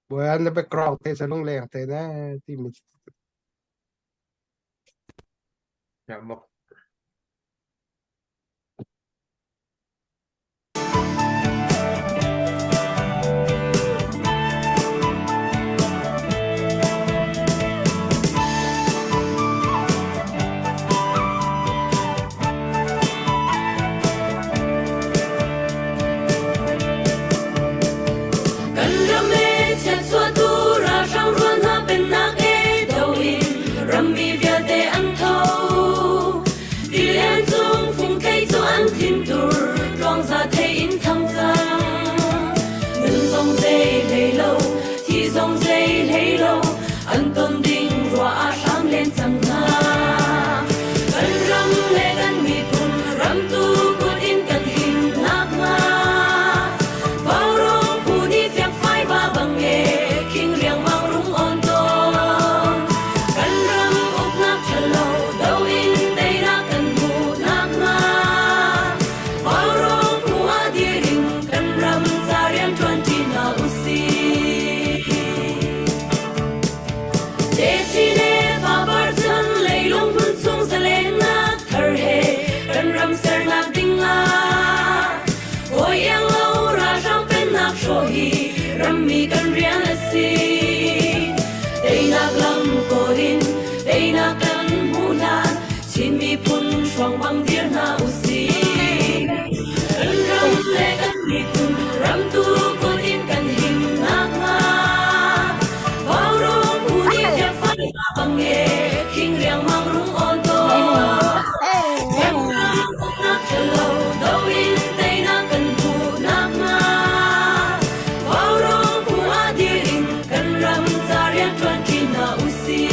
Buan na background te sa lungleng te na timi. Ya mok. Kan ram e chiatchuahtu ralhrang rual hna pennak e do in rammi vialte an tho. Tilian cung fungthei cu an thintur tluangza thei in thang cang. Nun zong zei hlei lo, thi zong zei hlei lo, an ton ding ruah ah hram len cang hna. Kan ram le kan miphun ramtu kut in kan him nakhnga Vaurawng phu nih fiangfai va bang e khing riangmang rung on tawn. Kan ram uknak ṭhalo do in teinak kan hmuh nakhnga Vaurawng phu ah dir in kan ram ca rian ṭuan ṭi hna usih. Techi le fapar chan leilung hmun chung zalennak thar he kan ram sernak ding ah hawi iang lo ralhrang pennak hrawh hi rammi kan rian a si. Teinak lam kawl in teinak kan hmuh hlan Chin miphun hruang bang dir hna usih. Kan ram le kan miphun ramtu kut in kan him nakhnga Vaurawng phu nih fiangfai bang e khing riangmang rung awn tawn. Kan ram uknak ṭhalo do in teinak kan hmuh nakhnga Vaurawng phu ah dir in kan ram ca rian ṭuan ṭi hna usih.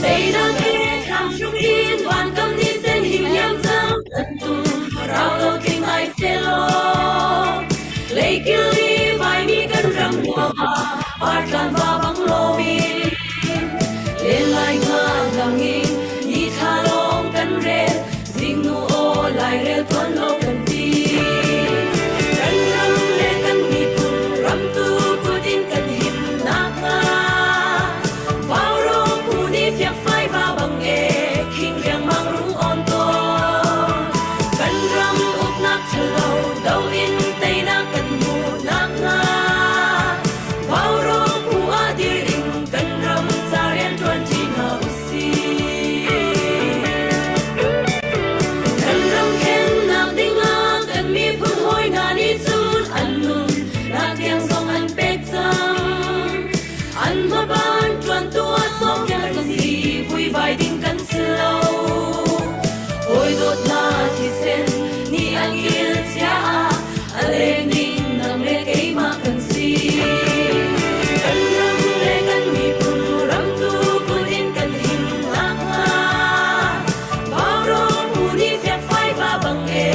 Teinak he thlamhrung in vankam ni sen him hiam cang kan tum rau lo tling ai selaw leikil i vaimi kan ram huaha partlan va bang lomi Len lai nga langin ni thla lawng kan rel zingnu aw lairel tuan lo kan ti. Kan ram le kan miphun ramtu kut in kan him nakhnga Vaurawng phu nih fiakfai va bang e khing riangmang rung on tawn. Kan ram uknak ṭhalo do in teinak kan hmuh nakhnga Vaurawng phu ah dir in kan ram ca rianṭuan ṭi hna usih. Kan ram khennak dingah kan miphun hawi hna nih cun an nun nak tiang zong an pek cang. An hmaban ṭuantu ah sawmfiang kan si vuivai ding kan si lo. Hawi dawt hna thisen nih an kil cia ah a leng ding nang le keimah kan si. Kan ram le kan miphun ramtu kut in kan him nakhnga Vaurawng phu nih fiakfai va bang e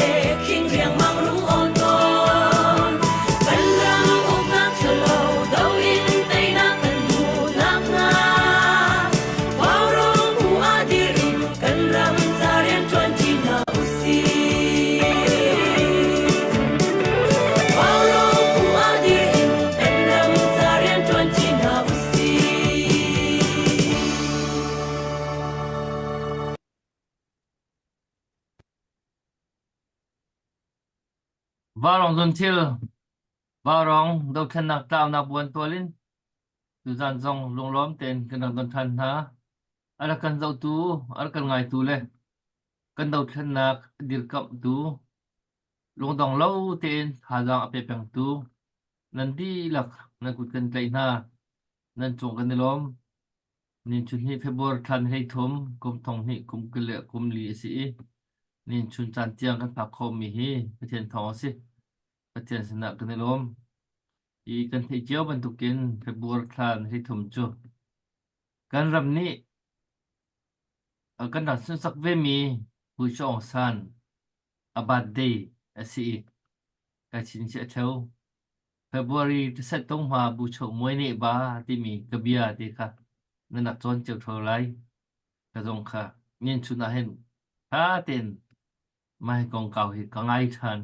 khing riangmang rung awn tawn. Kan ram uknak ṭhalo do in teinak kan hmuh nakhnga Vaurawng phu ah dir in kan ram ca rian ṭuan ṭi hna usih. Vaurawng phu ah dir in kan ram ca rian ṭuan ṭi hna usih. Vaurawng zunthil, Vaurawng dothlennak tlaunak buan tual in tuzan zong lunglawm tein kan rak don ṭhan hna. A rak kan zohtu, a rak kan ngaitu le kan dothlennak dirkamhtu, lungdong lo tein thazaang a pe pengtu nan dihlak nan kut kan tlaih hna. Nan cung kan i lawm. Ninchun hi February thla ni 13, kum thong hnih kum kul le kum li a si i ninchun caan tiang kan phak khomi hi Pathian thawng a si. Pathian sinah kan i lawm. Hi kan theih cio bantukin February thla ni 13 cu kan ram nih kan rak sunsak vemi Pu Aung San. A birthday a si i kai chinchiah ṭheo. February tiset tonghma buchoh muai neh ba timi ka bia te kha nan rak cawn cio ṭheo lai. Ka zong kha nian chun ah hin ṭha tein mah hi kongkau hi ka ngai ṭhan.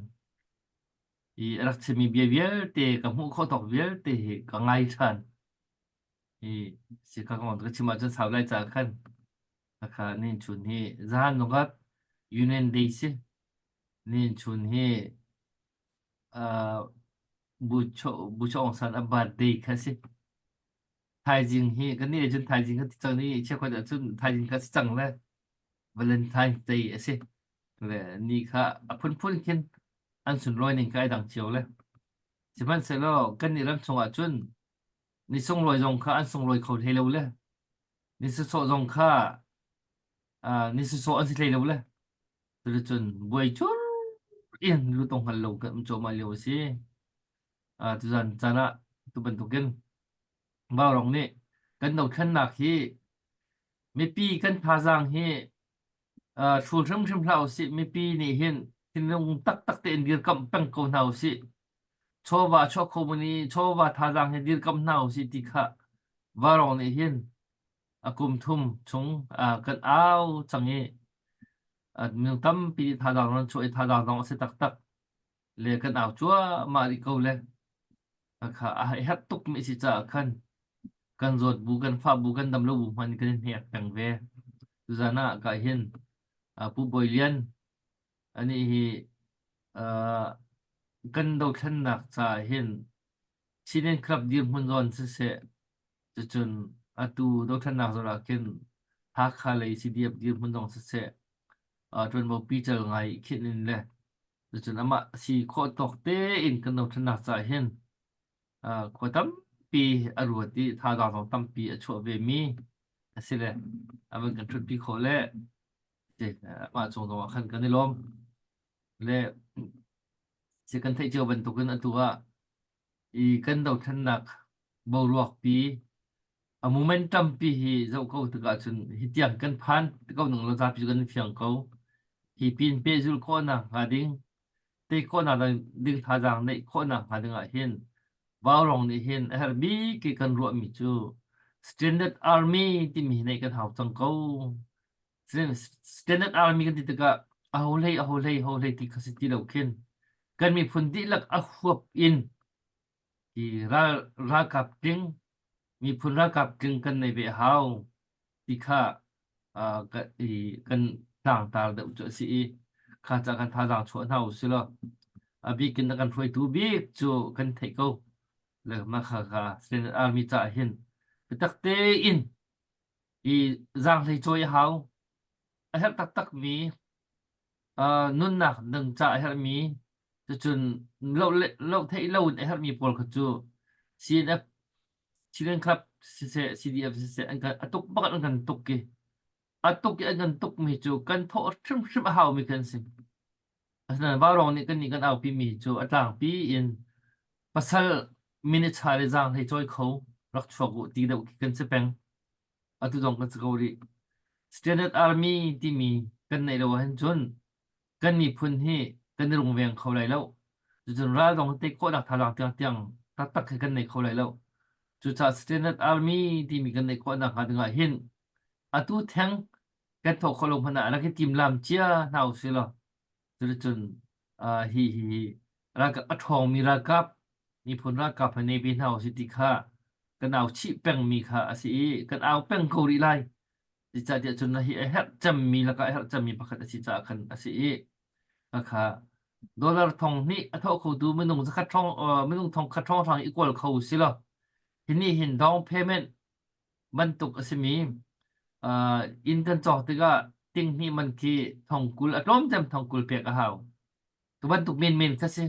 I a rak chimmi bia vialte ka hmuh khawh tawk vialte hi ka ngai ṭhan. I si ka kong ka chim ahcun sau lai caah khan Hakha nin chun hi zahan zongah Union Day si. Nin chun hi uh, Bu Cho Aung San a birthday kha si. Thaizing hi kan nih cun thaizing kha ti cang ni chiakhua cun thaizing kha si cang le Valentine's Day a si. Le ni kha a phunphun khin an sunlawi ning kha ai dang cio le. Sihmanhsehlaw kan nih ram chungah cun ni sunglawi zong kha an sunglawi kho hlei lo le ni sawsawh zong kha uh, ni sawsawh an si hlei lo le. Cuticun buai cur in lutong hngal lo kan um cuahmah lio a si. Uh, tuzan caan ah tu bantukin Vaurawng nih kan dothlennak hi mipi kan thazaang hi uh, hrul hrimhrim hlah usih. Mipi nih hin thinlung taktak tein dirkamh peng ko hna usih. Chawva chuah kho mu nih chawva thazaang hi dirkamh hna usih ti kha Vaurawng nih hin a kum thum chung uh, kan au cang i uh, minung tampi thazaang ran chuah i thazaang zong a si taktak le kan au cuahmah rih ko le kha a herh tuk mi si caah khan kan zawt bu kan fah bu kan dam lo bu hman kan i hnek peng ve tuzan ah ka hin Pu Bawi Lian ani hi kan dothlennak caah hin Chin Club dirhmun zawn siseh cucun atu dothlennak zawn ah khin Hakha lei CDF dirhmun zong siseh ṭuanvo pical ngai khinh in le Cucun amah si khawh tawk tein kan dothlennak caah hin khua tampi a ruat i thazaang zong tampi a chuah vemi a si le a van kan ṭhutpi khawh le amah cung zong ah khan kan i lawm. Le si kan theih cio bantukin atu ah i kan dothlennak boruak pi a momentum pi hi zoh ko tikah cun hi tiang kan phan ko ning lo zapi cu kan fiang ko. Hi pin pehzulh khawhnak hnga ding, tei khawhnak ding thazaang neih khawhnak hnga ding ah hin Vaurawng nih hin a herh bik i kan ruahmi cu Standard Army timi hi neih kan hau cang ko. Standard Army kan ti tikah aho hlei aho hlei aho hlei ti kha si ti lo khin kan miphun dihlak a huap in hi ral ralkap tling miphun ralkap tling kan nei ve a hau ti kha uh, i kan tlangtar deuh cu a si i kha ca kan thazaang chuah hna u si law a bik in a kan hruaitu bik cu kan theih ko le mah kha kha Standard Army caah hin biatak tein i zaanghlei cawi a hau a herh taktak mi uh, nunnak dang ca a herhmi cucun lo lo theih lo in a herhmi pawl kha cu CNF Chicken Club siseh CDF siseh an kan a tuk bak an kan tuk i a tuk i an kan tuk mi cu kan thawh hrimhrim a hau mi kan si. Asinain Vaurawng nih kannih kan aupi mi cu a tlangpi in pasal minicha le zaang hlei cawi kho rak chuak u ti deuh khi kan si peng. Atu zong kan si ko rih. Standard Army timi kan neih lo ahhin cun kan miphun hi kan i rungveng kho lai lo. Cucun ral zong tei khawhnak thazaang tiangtiang taktak hi kan nei kho lai lo. Cucaah Standard Army timi kan neih khawhnak hnga dingah hin atu theng kan thawh khawh lo hmanh ah rak i timlam cia hna usih law cuticun uh, hi hi hi ralkap a ṭhawngmi ralkap miphun ralkap he nei ve hna usih ti kha kan au chih pengmi kha a si i kan au peng ko rih lai. Zeicahtiah cun hi a herh cemmi lakah a herh cemmi pakhat a si caah khan a si i khakha dollar thong hnih a thawh khotu minung zakhat ṭhawng minung thong khat ṭhawnghrang i kawl kho si law hi nih hin down payment bantuk a simi uh, inn kan cawk tikah ting hnih man khi thong 20 a tlawm cem thong 20 pek a hau. Tu bantuk menmen kha si.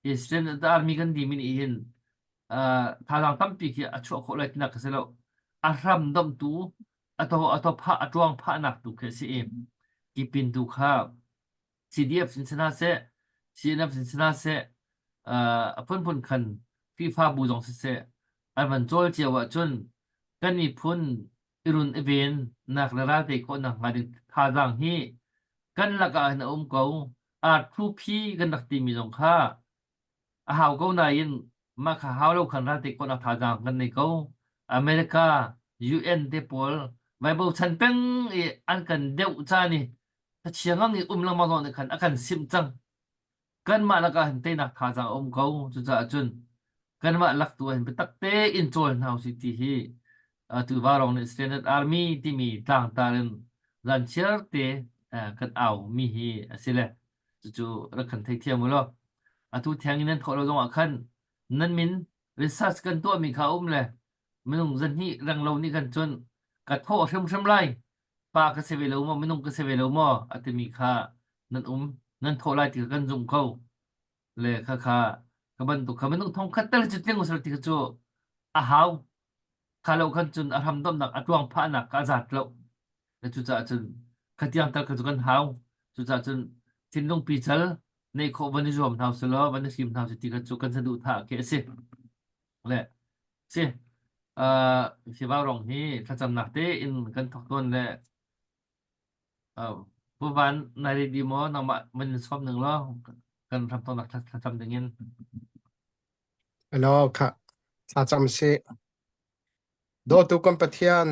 Israel army kan dimi nih hin uh, thazaang tampi khi a chuah khawh lai tinak ka si lo. A hram domhtu a to a to phah a tuang phahnak tu khi a si i tipin tu kha CDF sin si hna seh CNF sin si hna seh uh, a phunphun khan FIFA bu zong siseh an van cawl cio ahcun kan miphun i run i ven nak le ral tei khawh nak hnga ding thazaang hi kan lakah hin a um ko. R2P kan rak timi zong kha a hau ko nain mah kha hau lo khan ral tei khawhnak thazaang kan nei ko. America, UN te pawl vai bochan peng i an kan deuh caan i thachia ngang i um lengmang zong nih khan a kan simh cang. Kanmah lakah hin teinak thazaang a um ko. Cucaah cun kanmah lak tu ah hin biatak tein cawl hna usih ti hi atu Vaurawng nih Standard Army timi tlangtar in zanchiar te kan au mi hi a si le cucu rak kan theithiam u law atu thiang in nan thawh lo zongah khan nan min research kan tuahmi kha a um le minung zahnih renglo nih khan cun ka thawh hrimhrim lai pa ka si ve lo maw minung ka si ve lo maw a timi kha nan um nan thawh lai ti kha kan zumh ko le kha kha ka bantuk kha minung thong khat tal cu tling usal ti kha cu a hau kha lo khan cun a hram domnak a tuang phahnak ka zat lo le cucaah cun khatiang tal kha cu kan hau cucaah cun thinlung pical neih khawh van i zuam hna usih law van i hrim hna usih ti kha cu kan saduhthah khi a si le si uh, hi rong hi thlacamnak te in kan thawk tawn le uh, Pu Van na ready maw nangmah van in sawm ning law kan ram tawnak thlacam ding in Hello kha thlacam si Dawtu kan Pathian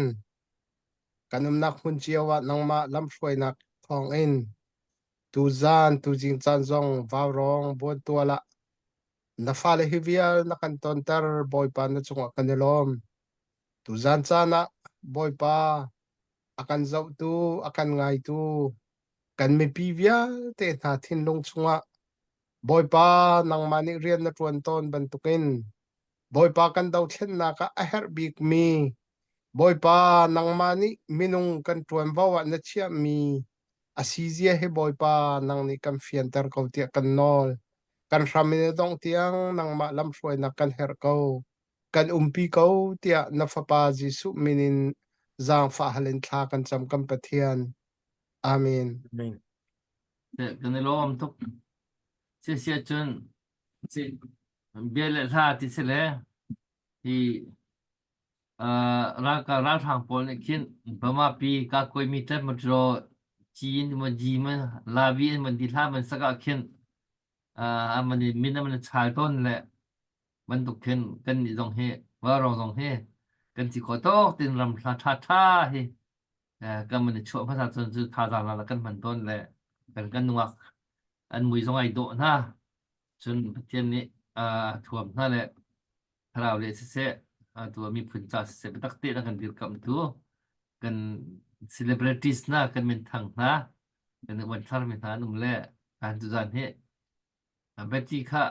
kan umnak hmun cio ah nangmah lamhruainak thawngin tuzan tuzing caan zong vaurawng buantual ah Na fale hi vial na kan tonter, Bawipa na cungah kan i lawm. Tuzan caan ah Bawipa a kan zohtu, a kan ngaitu, kan mipi vialte hna thinlung chungah Bawipa nangmah nih rian na ṭuan tawn bantukin Bawipa kan dothlennak ah a herh bikmi Bawipa nangmah nih minung kan ṭuanvo ah na chiahmi a si zia hi Bawipa nang nih kan fianter ko tiah kan nawl. Kan hram in a dongh tiang nangmah lamhruainak kan herh ko. Kan umpi ko tiah na Fapa Jesuh min in zaangfah hal in thla kan cam kan Pathian. Amen. Amen. Kan i lawm tuk. Sia cun bia le hla ti si le hi Ralkap ralhrang pawl nih khin Burma pi kakuaimi Tatmadaw Chin maw Ji maw Lavi an van ti hlah man sak ah khin an van i min an van i chal tawn le bantuk khin kannih zong hi Vaurawng zong hi kan si khawh tawk tin ram hla ṭha ṭha hi kan van i chuah hmasa cun cu thazaang la kan hman tawn le kan kan nungak an mui zong ai dawh hna cun Pathian nih a thuam hna le thlarau le siseh atu ah miphun ca siseh biatak tein a kan dirkamhtu kan celebrities hna kan minthang hna kan i uanthlarmi hna an um le kan tuzan hi Betty kha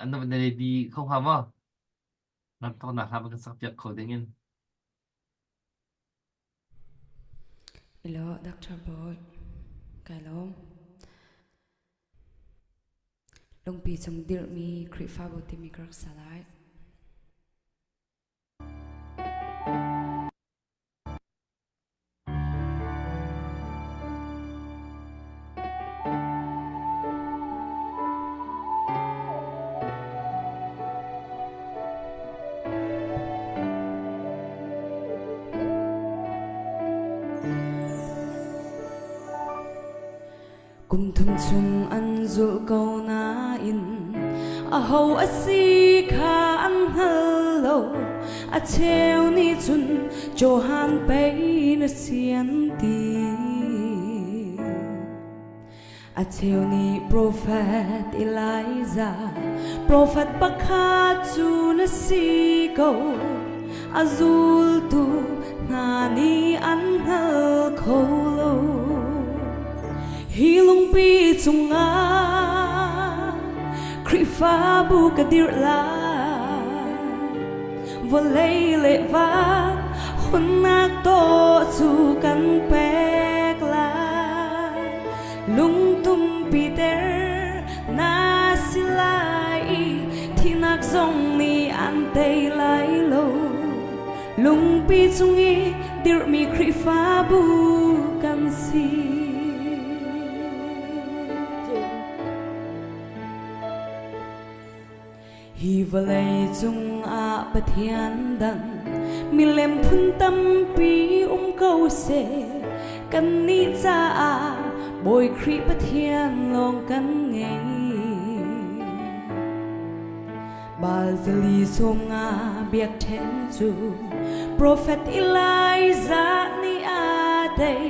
na van ready kho hnga maw ram thawknak hla kan sak piak kho ding in Hello, Dr. Boy. Kai lawm. Lungpi cung dirhmi Khrihfabu timi ka rak sa lai. Kum thum chung an zulh ko nain aho a si kha an hngal lo. A cheu nih cun Johan pei na si an ti. A cheu nih profet Elijah, profet pakhat cu na si ko. A zultu hna nih an hngal kho lo. Hi lungpi cungah Khrihfabu ka dirh lai. Vawlei le van hunnak tawh cu kan pek lai. Lungtum piter na si lai i thihnak zong nih an tei lai lo. Lungpi cung i dirhmi Khrihfabu kan si. Hi vawlei cungah Pathian dang milem phun tampi um ko seh kannih caah Bawi Khrih Pathian lawng kan ngei. Baal zali 50 biakṭheng cu Profet Elijah nih a tei.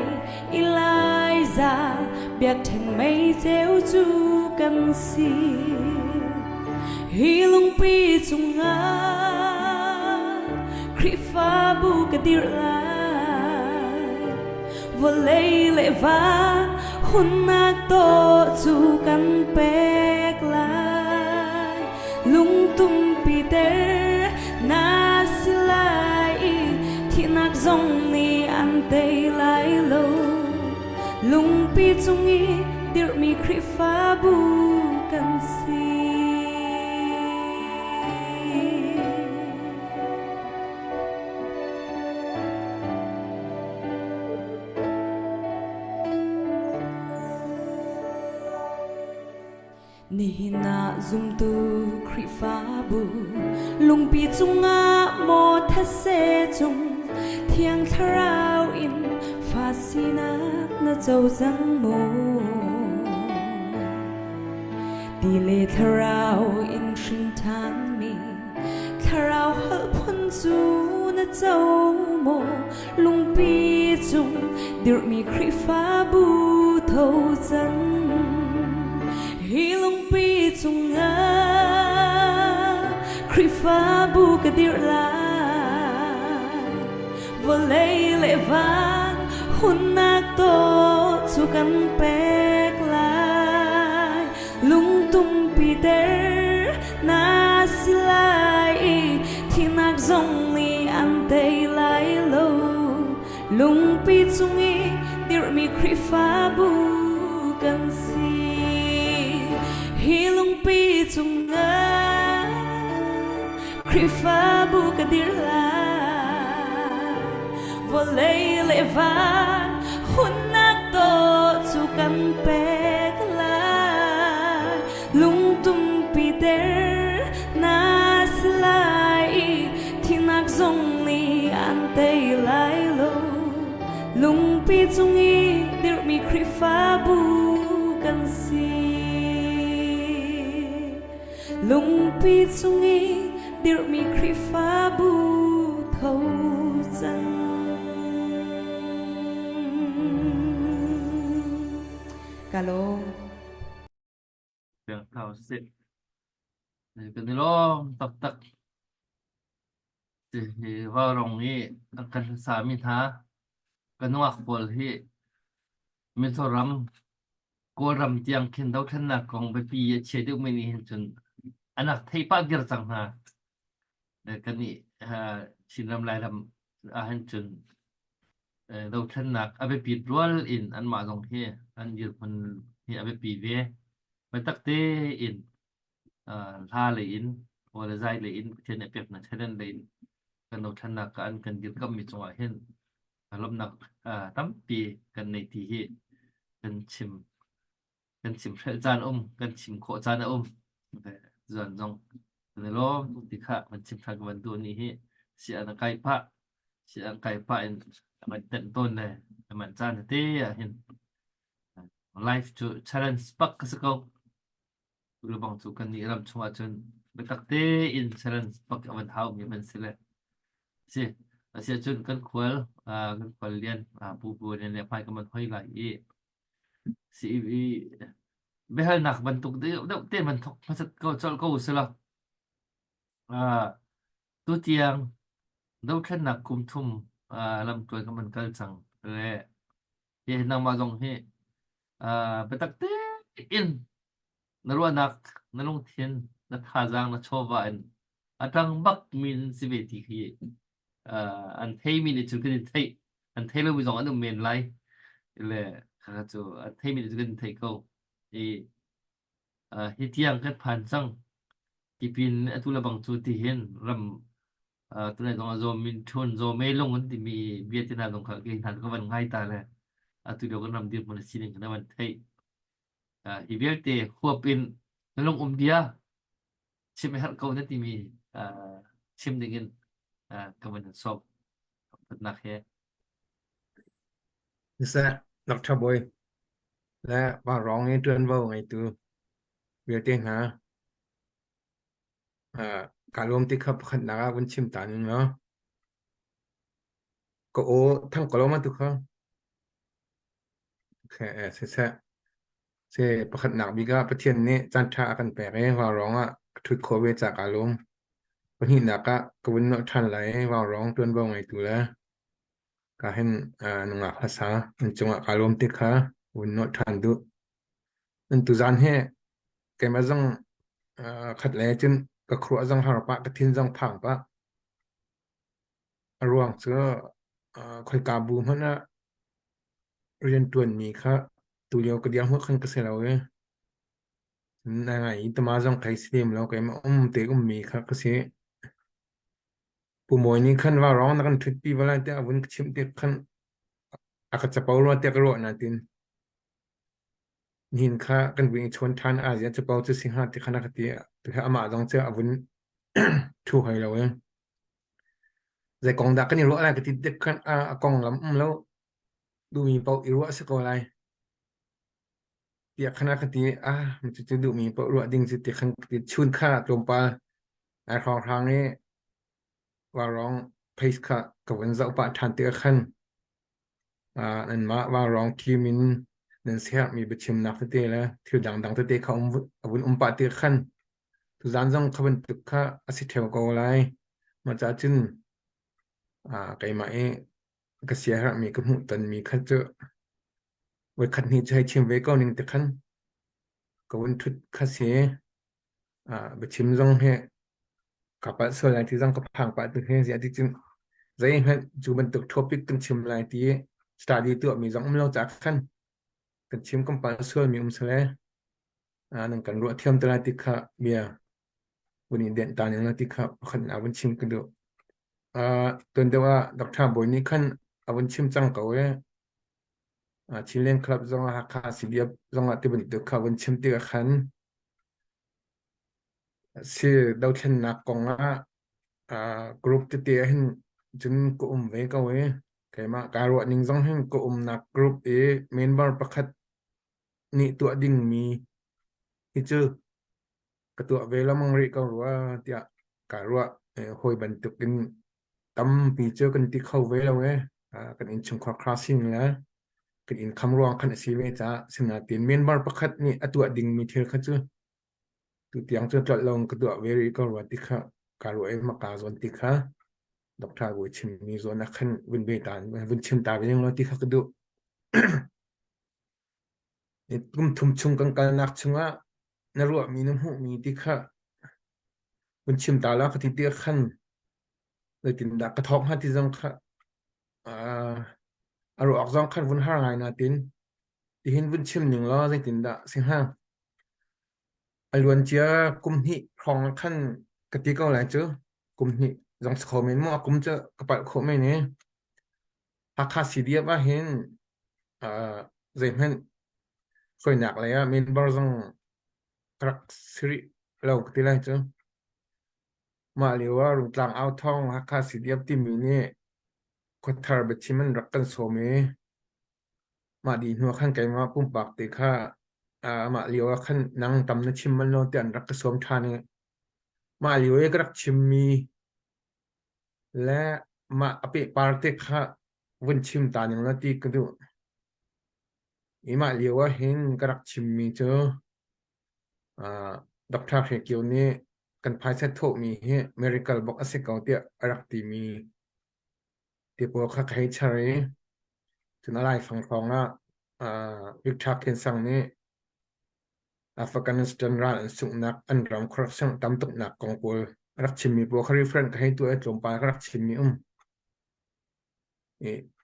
Elijah biakṭheng mei ceu cu kan si. Hi lungpi cungah Khrihfabu ka dirh lai. Vawlei le van hunnak tawh cu kan pek lai. Lungtumpi ter na si lai i thihnak zong nih an tei lai lo. Lungpi cung i dirhmi Khrihfabu kan si. Nihin ah zumtu Khrihfabu lungpi cungah maw thetse cung Thiang Thlarau in fa sinak na co cang maw? Ti le Thlarau in hrin ṭhanmi Thlarau holh phun cu na co maw? Lungpi cung dirhmi Khrihfabu tho cang. Hi lungpi cungah Khrihfabu ka dirh lai. Vawlei le van hunnak tawh cu kan pek lai. Lungtumpi ter na si lai i thihnak zong nih an tei lai lo. Lungpi cung i dirhmi Khrihfabu kan si. Hi lungpi cungah Khrihfabu ka dir lai. Vawlei le van hunnak tawh cu kan pek lai. Lungtumpi ter na si lai i thihnak zong nih an tei lai lo. Lungpi cung i dirhmi Khrihfabu kan si. Lungpi cung i dirhmi Khrihfabu tho cang. Ka lawm. Piangthau siseh. Kan i lawm taktak. Hi vaurawng i a kan sami hna ka nungak pawl hi Mizoram Kawlram tiang khin dothlennak kong biapi a chia deuhmi nih hin cun an rak theih pah viar cang hna. Kan nih Chinram Lairam ah hin cun dothlennak a biapit rual in anmah zong hi an dirhmun hi a biapi ve. Biatak tein hla lei in aw le zai lei in Pathian nih a peknak talent lei in kan dothlennak ah an kan dirkammi cungah hin lawmhnak tampi kan nei ti hi kan chim kan chim hrelh caan um kan chim khawh caan a um zuan zong kan i lawm tuk ti kha kan chim ṭhan ka van duh ni hi si an kai phah si an kai phah in an tenh tawn le man caan te ah hin life cu challenge pak ka si ko Lubang cu kannih ram chung ahcun biatak tein challenge bak a van haumi an si le si a si ahcun kan khual kan khual lian pu pu lian le hmai kan van hoi lai i si i biahalnak bantuk deuh deuh te van thok hmasat ko colh ko usila tutiang dothlennak kum thum lamtluan kan van kal cang le hi nangmah zong hi biatak tein na ruahnak na lungthin na thazaang na chawva in a ṭang bak mi nan si ve ti khi an theimi nih cun kan in theih an thei lomi zong an um men lai le kha cu an theimi nih cun kan in theih ko i hi tiang kan phan cang tipin atu le bang cu ti hin ram tunai zong a zaw min thun zaw me lung an timi bia te hna zong kha kei hna ka van ngai ta le atu lio kan ram dirhmun a sining kan van theih hi vialte huap in na lung um bia chim herh ko na timi chim ding in ka van sawm putnak he Siseh, Dr. Boy. Le vaurawng i ṭuanvo ngeitu vialte hna, kaa lawm ti kha pakhatnak ah vun chim ta ning law. Ka aw thang ko lo ma tu kha? Siseh, si pakhatnak bik ah Pathian nih caanṭha a kan pek i vaurawng ah ka ṭhut khawh ve caah kaa lawm. Pahnihnak ah ka vun nolh ṭhan lai i vaurawng ṭuanvo ngeitu le ka hin nungak hlasa nan cungah kaa lawm ti kha vun nolh ṭhan duh. Nan tuzaan hi keimah zong khat le cun ka khuaruah zong har pah, ka thin zong phang pah. A ruang cu khoika bu hmanh ah rianṭuanmi kha tulio ka dirhmun khan ka si lo i nai i tama zong kai si lem lo keimah um te ummi kha ka si. Pu Mawi nih khan vaurawng na kan ṭhutpi va lai tiah a vun ka chimh tik khan a ka capo rua tiah ka ruah nain nihin kha kan vui i chawn ṭhan a zia capo cu si hnga ti khan a ka ti. Amah zong cu a vun ṭhu hoi lo i zei kong dah kan i ruah lai ka ti tik khan a konglam um lo duhmi paoh i ruah a si ko lai tiah khan a ka ti. Ah cucu duhmi paoh ruah ding cu ti khan ka ti. Chun kha tlawmpal ai hrawnghrang i vaurawng page kha ka vun zoh pah ṭhan tikah khan nanmah vaurawng team in nan siherhmi biachimnak tete le thil dangdang tete kha um a vun um pah tikah khan tuzaan zong kha bantuk kha a si ṭheo ko lai. Mah caah cun keimah i ka siaherhmi ka hmuhtonmi kha cu voikhat hnih cu hei chim ve ko ning ti khan ka vun ṭhut kha si. Biachim zong hi ka palh sual lai ti zong ka phang pah tu hi ziah ti cun zeihmanh cu bantuk topic kan chim lai ti study tuahmi zong um lo caah khan kan chim kan palh sualmi um sale nan kan ruah thiam te lai ti kha bia vun i denh ta ning la ti kha pakhat na vun chim ka duh. Tuan deuh ah Dr. Bawi nih khan a vun chim cang ko i Chinland Club zong ah Hakha CDF zong ah ti bantuk kha vun chim tikah khan Si dothlennak kong ah group tete ah hin cun ka um ve ko i keimah kaa ruah ning zong hin ka umnak group i member pakhat nih tuah dingmi hi cu ka tuah ve lengmang rih ko rua tiah kaa ruah. Hawi bantuk in tampi cu kan ti kho ve lo e. Kan innchungkhar sining le kan income ruang khan a si ve caah sinain member pakhat nih a tuah dingmi thil kha cu tutiang cu tlolh lo ka tuah ve rih ko rua ti kha kaa ruah i maka zawn ti kha Dr. Bawi chimmi zawn ah khan vun ve ta vun chim ta ve ning law ti kha ka duh. Kum thum chung kan kalnak chungah na ruahmi na hmuhmi ti kha vun chim ta la ka ti ti khan zeitindah ka thawk hnga ti zong kha a ruak zong khan vun har ngai natin tihin vun chim ning law zeitindah si hnga? A luancia kum hnih hrawng ah khan ka ti ko lai cu. Kum hnih zong si kho men maw? A kum cu ka palh khawh men i Hakha CDF ah hin zeihmanh hruainak lei ah member zong ka rak si rih lo ka ti lai cu. Mah lio ah Rungtlang au thawng Hakha CDF timi nih khuathar biachim an rak kan sawm i mah dih hnu ah khan keimah pumpak te kha mah lio ah khan nang tam na chim bal lo tiah an rak ka sawm ṭhan i mah lio i ka rak chimmi le mah a pehpar te kha vun chim ta ning law ti ka duh. I mah lio ah hin ka rak chimmi cu Dr. Hre Kio nih kan phaisa thawhmi hi miracle bak a si ko tiah a rak timi ti pawl kha ka hei char i cun a laifang hrawng ah Victor Khen Sang nih Afghanistan ral an sunghnak an ram corruption tam tuknak kong pawl a rak chimmi pawl kha reference ka hei tuah i tlawmpal ka rak chimmi um.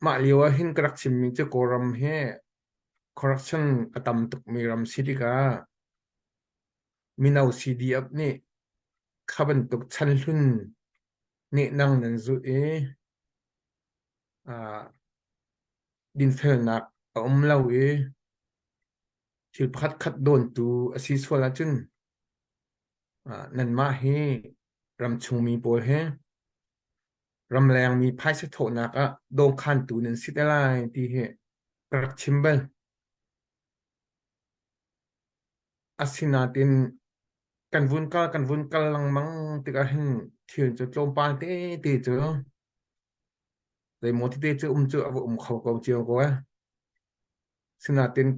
Mah lio ah hin ka rak chimmi cu Kawlram hi corruption a tam tukmi ram si tikah mino CDF nih kha bantuk chan hlun nehnang nan zulh i dinfelnak a um lo i thil pakhatkhat dawntu a si sual ahcun nanmah hi ramchungmi pawl hi ramlengmi phaisa thawhnak ah dawnkhantu nan si te lai ti hi ka rak chim bal. Asinain kan vun kal kan vun kal lengmang tikah hin thil cu tlawmpal tete cu zeimaw tete cu um cu a va um kho ko cio ko eh. Sinain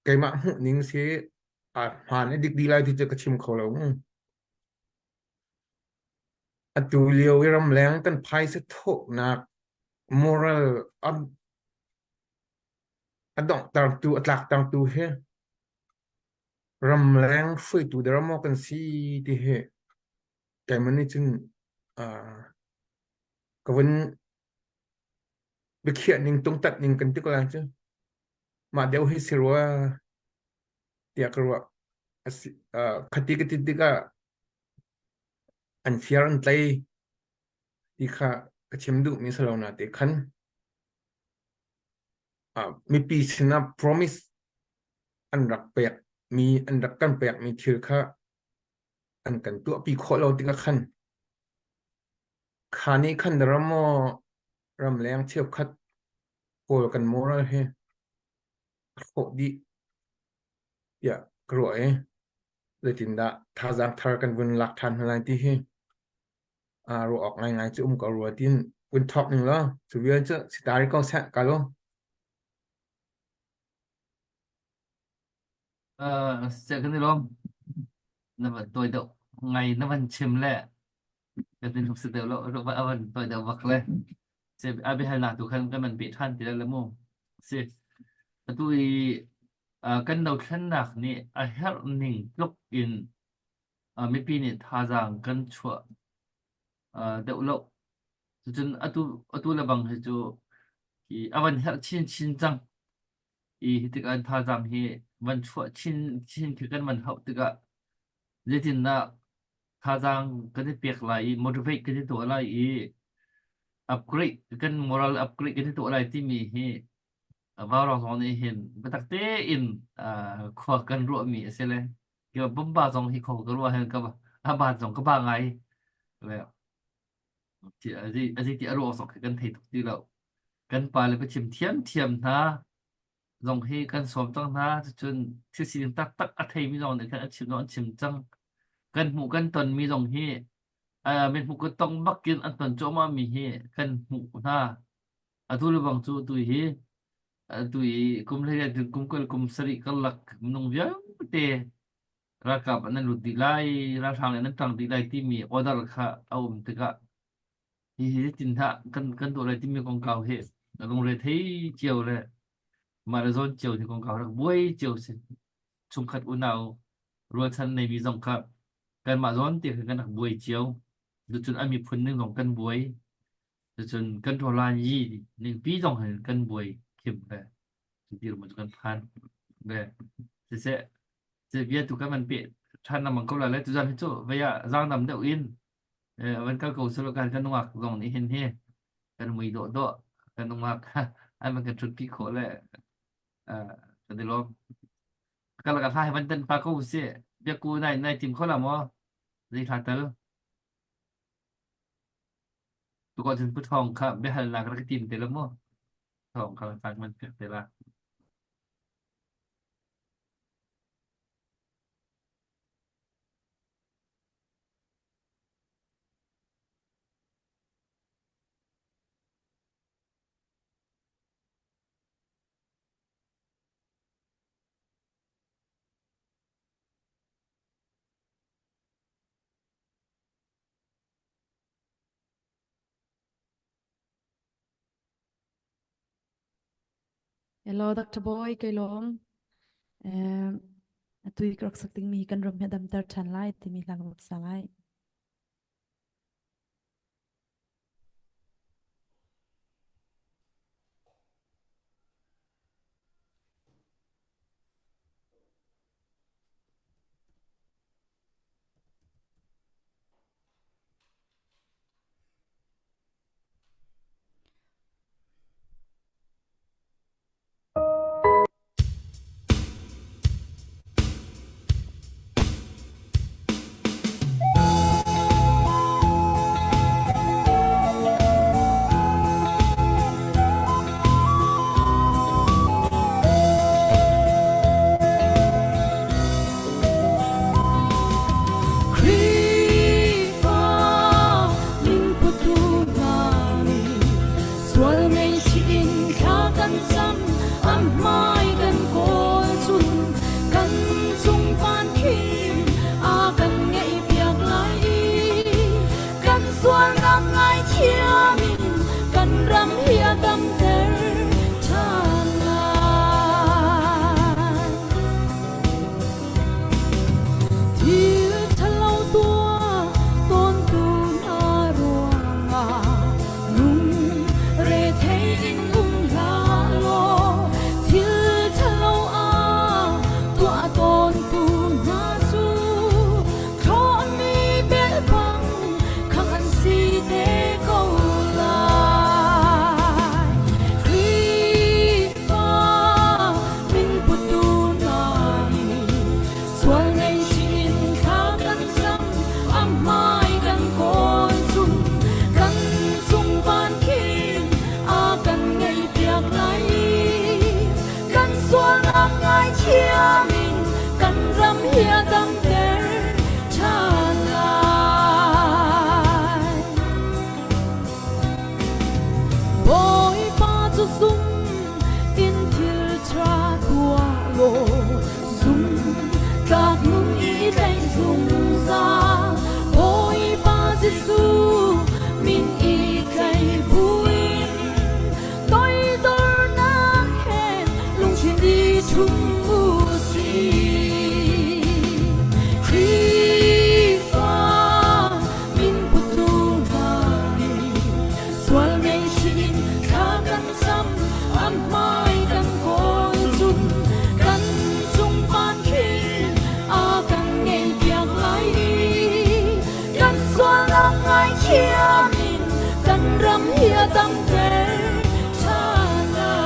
keimah hmuh ning si a hmaan i dik dih lai ti cu ka chim kho lo. Atu lio i ramleng kan phaisa thawhnak moral a a donghtertu a tlaktertu hi ramleng hruaitu dara maw kan si ti hi keimah nih cun uh, ka vun biakhiah ning tungtat ning kan ti ko lai cu mah deuh hi si rua tiah ka ruah asi uh, khati ka ti tikah an fiar an tlei ti kha ka chim duhmi si lo na te khan uh, mipi sinah promise an rak pek mi an rak kan pek mi thil kha an kan tuahpi khawh lo tikah khan kha nih khan ram maw ramleng cheukhat pawl kan moral hi a hrawh dih tiah ka ruah i zeitindah thazaang thar kan vun lak ṭhan hna lai ti hi uh, ruah awk ngaingai cu um ko rua tin vun thawk ning law cu vial cu sitari ko seh ka lo. Uh, se kan i lawm. Na van tawi deuh ngai na van chim le kan tin tuk si deuh lo ro va van tawi deuh bak le se a biahalnak tu khan kan man pe ṭhan ti le mu si atu i uh, kan dothlennak nih a herh ning tluk in uh, mipi nih thazaang kan chuah uh, deuh lo cucun atu atu le bang hi cu hi a van herh chin chin cang i hi tikah thazaang hi van chuah chin chin khi kan van hauh tikah zeitindah thazaang kan i pek lai i motivate kan i tuah lai i upgrade kan moral upgrade kan i tuah lai timi hi Vaurawng zong nih hin biatak tein khua kan ruahmi a si le bomba zong hi kho ka ruah hin ka a ban zong ka ba ngai le azi ti a ruah zong khi kan thei tuk ti lo kan pa le biachim thiam thiam hna zong hi kan sawm cang hna cucun thil sining taktak a theimi zong nih khan a chim zong an chim cang kan hmuh kan tonmi zong hi min hmuh kan tong bakin an ton cuahmah mi hi kan hmuh hna atu le bang cu tu hi atu i kum hlei kum kul kum sarih karlak minung vialte ralkap an lut dih lai ralhrang in an tang dih lai timi order kha a um tikah Hihi tin hlah kan kan tuah lai timi kongkau hi na lungre thei cio le mah le zawn cio ni kongkau rak buai cio si. Chungkhat unau rualchan neimi zong kha kanmah zawn te khan kan rak buai cio. Cucun an miphun ning zong kan buai. Cucun kan ṭawlan yi ningpi zong hin kan buai khim ve. Cu dirhmun cu kan phan ve. Siseh, bia tu kan van peh ṭhan lengmang ko lai le tuzan hi cu vei ah zaangdam deuh in van kal ko selaw kan kan nungak zong nih hin hi kan mui dawh dawh kan nungak an van kan ṭhutpi khawh le kan i lawm. Kal ka hla hi van tan pa ko si biaku nai nai tim kho la maw zei hla tal tu ko cun pu thawng kha biahalnak rak tim te la mu thawng kha kan man pek te la. Hello Dr. Boy, kai lawm. Um, atu i ka rak sak dingmi kan ram hi a damter ṭhan lai timi hla ka rak sa lai. ngaithiam in kan ram hi a damter ṭhan lai. Bawipa cu zum in thil ṭha tuah law zum tlak nun i tlaih zungzal. Bawipa Jesuh min i tlaih buin toidornak he lungthin i ṭhum u sih. Khrihfa min putu hna nih sual ngaihchih in thla kan cam, a hmai kan kawl cun kan cung van khin a kan ngeihpiak lai i kan sualnak ngaithiam in kan ram hi a damter ṭhan lai.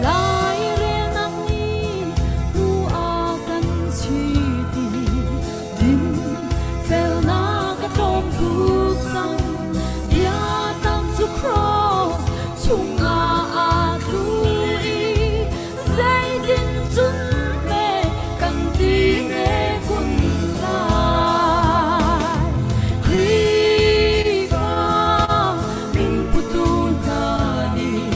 Lairelnak nih hnu a kan chiti din felnak a tlawm tuk cang biatak cu cross chungah aa tlu i zeitin cun hme kan ti ne kun lai Khrihfa min putu hna nih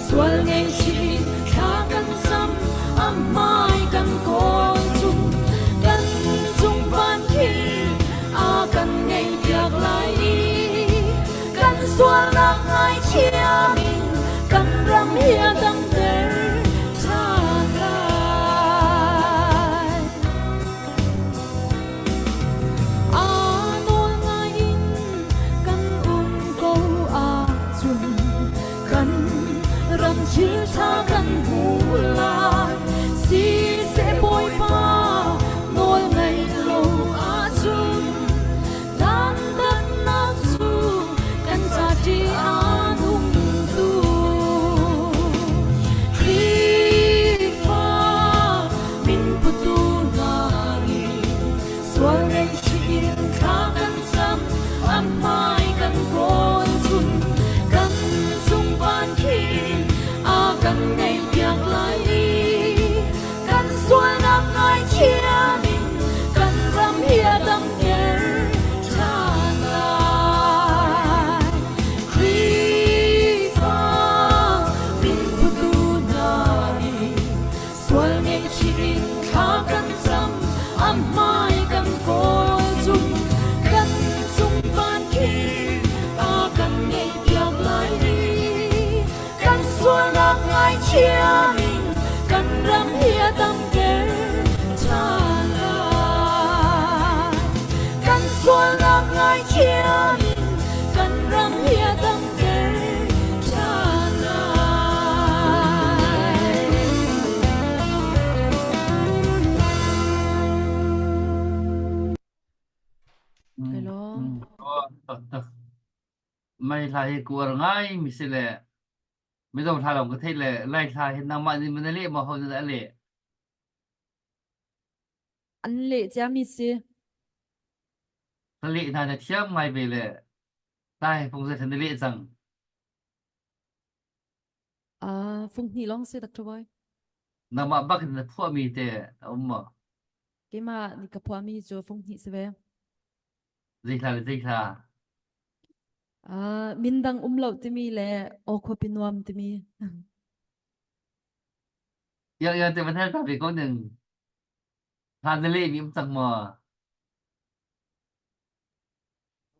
sual ngaihchih thla kan cam a hmai kan kawl chung kan cung van khi a kan ngeihpiak lai i kan sualnak ngaithiam in kan ram hi a damter ṭhan lai. Aa nawl ngai in kan um ko ahcun kan ram thil ṭha kan hmu lai. Siseh Bawipa nawl ngaih lo ahcun dantatnak cu kan ca ṭih a nung tu. Khrihfa min putu hna nih sual ngaihchih in thla kan cam, a hmai kan kawl cun kan cung van khin a kan ngaihpiak lai i kan sualnak ngaithiam in kan ram hi a damter ṭhan lai. Khrihfa min phutu hna nih sual ngaihchih in thla kan cam, a hmai kan kawl cung kan cung van khi a kan ngeihpiak lai i kan sualnak ngaithiam in kan ram hi a damter ṭhan lai. Kan sualnak ngaithiam in kan ram hi a damter ṭhan lai. Kai lawm. Oh, taktak. Mai hla hi kuar ngai mi si le Mizo hla lawng ka theih le Lai hla hi nangmah nih na leh maw ho nih dah a leh? An leh ciami si. Ka leh hna na thiam ngai ve le tai fung zei na leh cang. Ah, fung hnih lawng si Dr. Boy. Nangmah bak in na phuahmi te a um maw? Keimah nih ka phuahmi cu fung hnih si ve. Zei hla le zei hla? Ah, mindang um lo timi le aw khuapi nuam timi. Yang yang te van hal ta ve ko ning. Hla na leh mi um cang maw?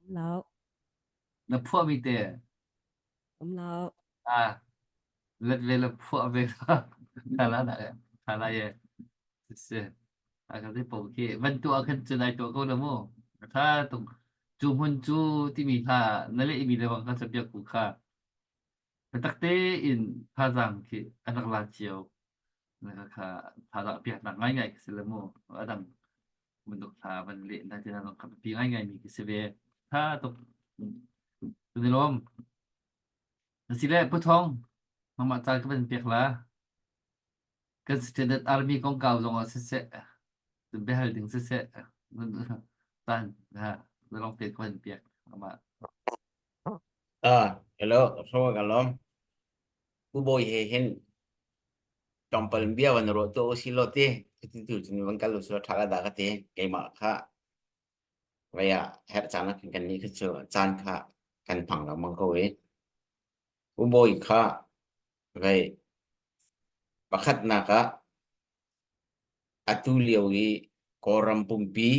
Um lo. Na phuahmi te. Um lo. Ah, let ve le phuah ve la la la la ye. Si. A ka te po khi van tu ah khan cun ai tuah ko la mu. Tha tuk cu hmun cu timi kha na leh mi le bang ka capiak ku kha. Biatak tein thazaang khi an rak la cio. Na ka kha thazaang piaknak ngaingai khi si le mu. A dang bantuk thla van leh na ti na ka pi ngaingai mi khi si ve. Tha tuk. Tuni lawm. Na si le Pu Thawng. Nangmah caan ka van pek la. Kan Standard Army kongkau zong ah siseh, biahal ding siseh, caan ha zalong te ka van pek. Nangmah. Ah, hello, hro ka lom. Pu Bawi he hin tlawmpal bia van ruah tu usih law ti cuti tu cun van kal usih law ṭha ka dah ka ti. Keimah kha vei ah herh caan ah khan kannih kha cu caan kha kan hmang lengmang ko i Pu Bawi kha vei pakhatnak ah atu lio i Kawlram pumpi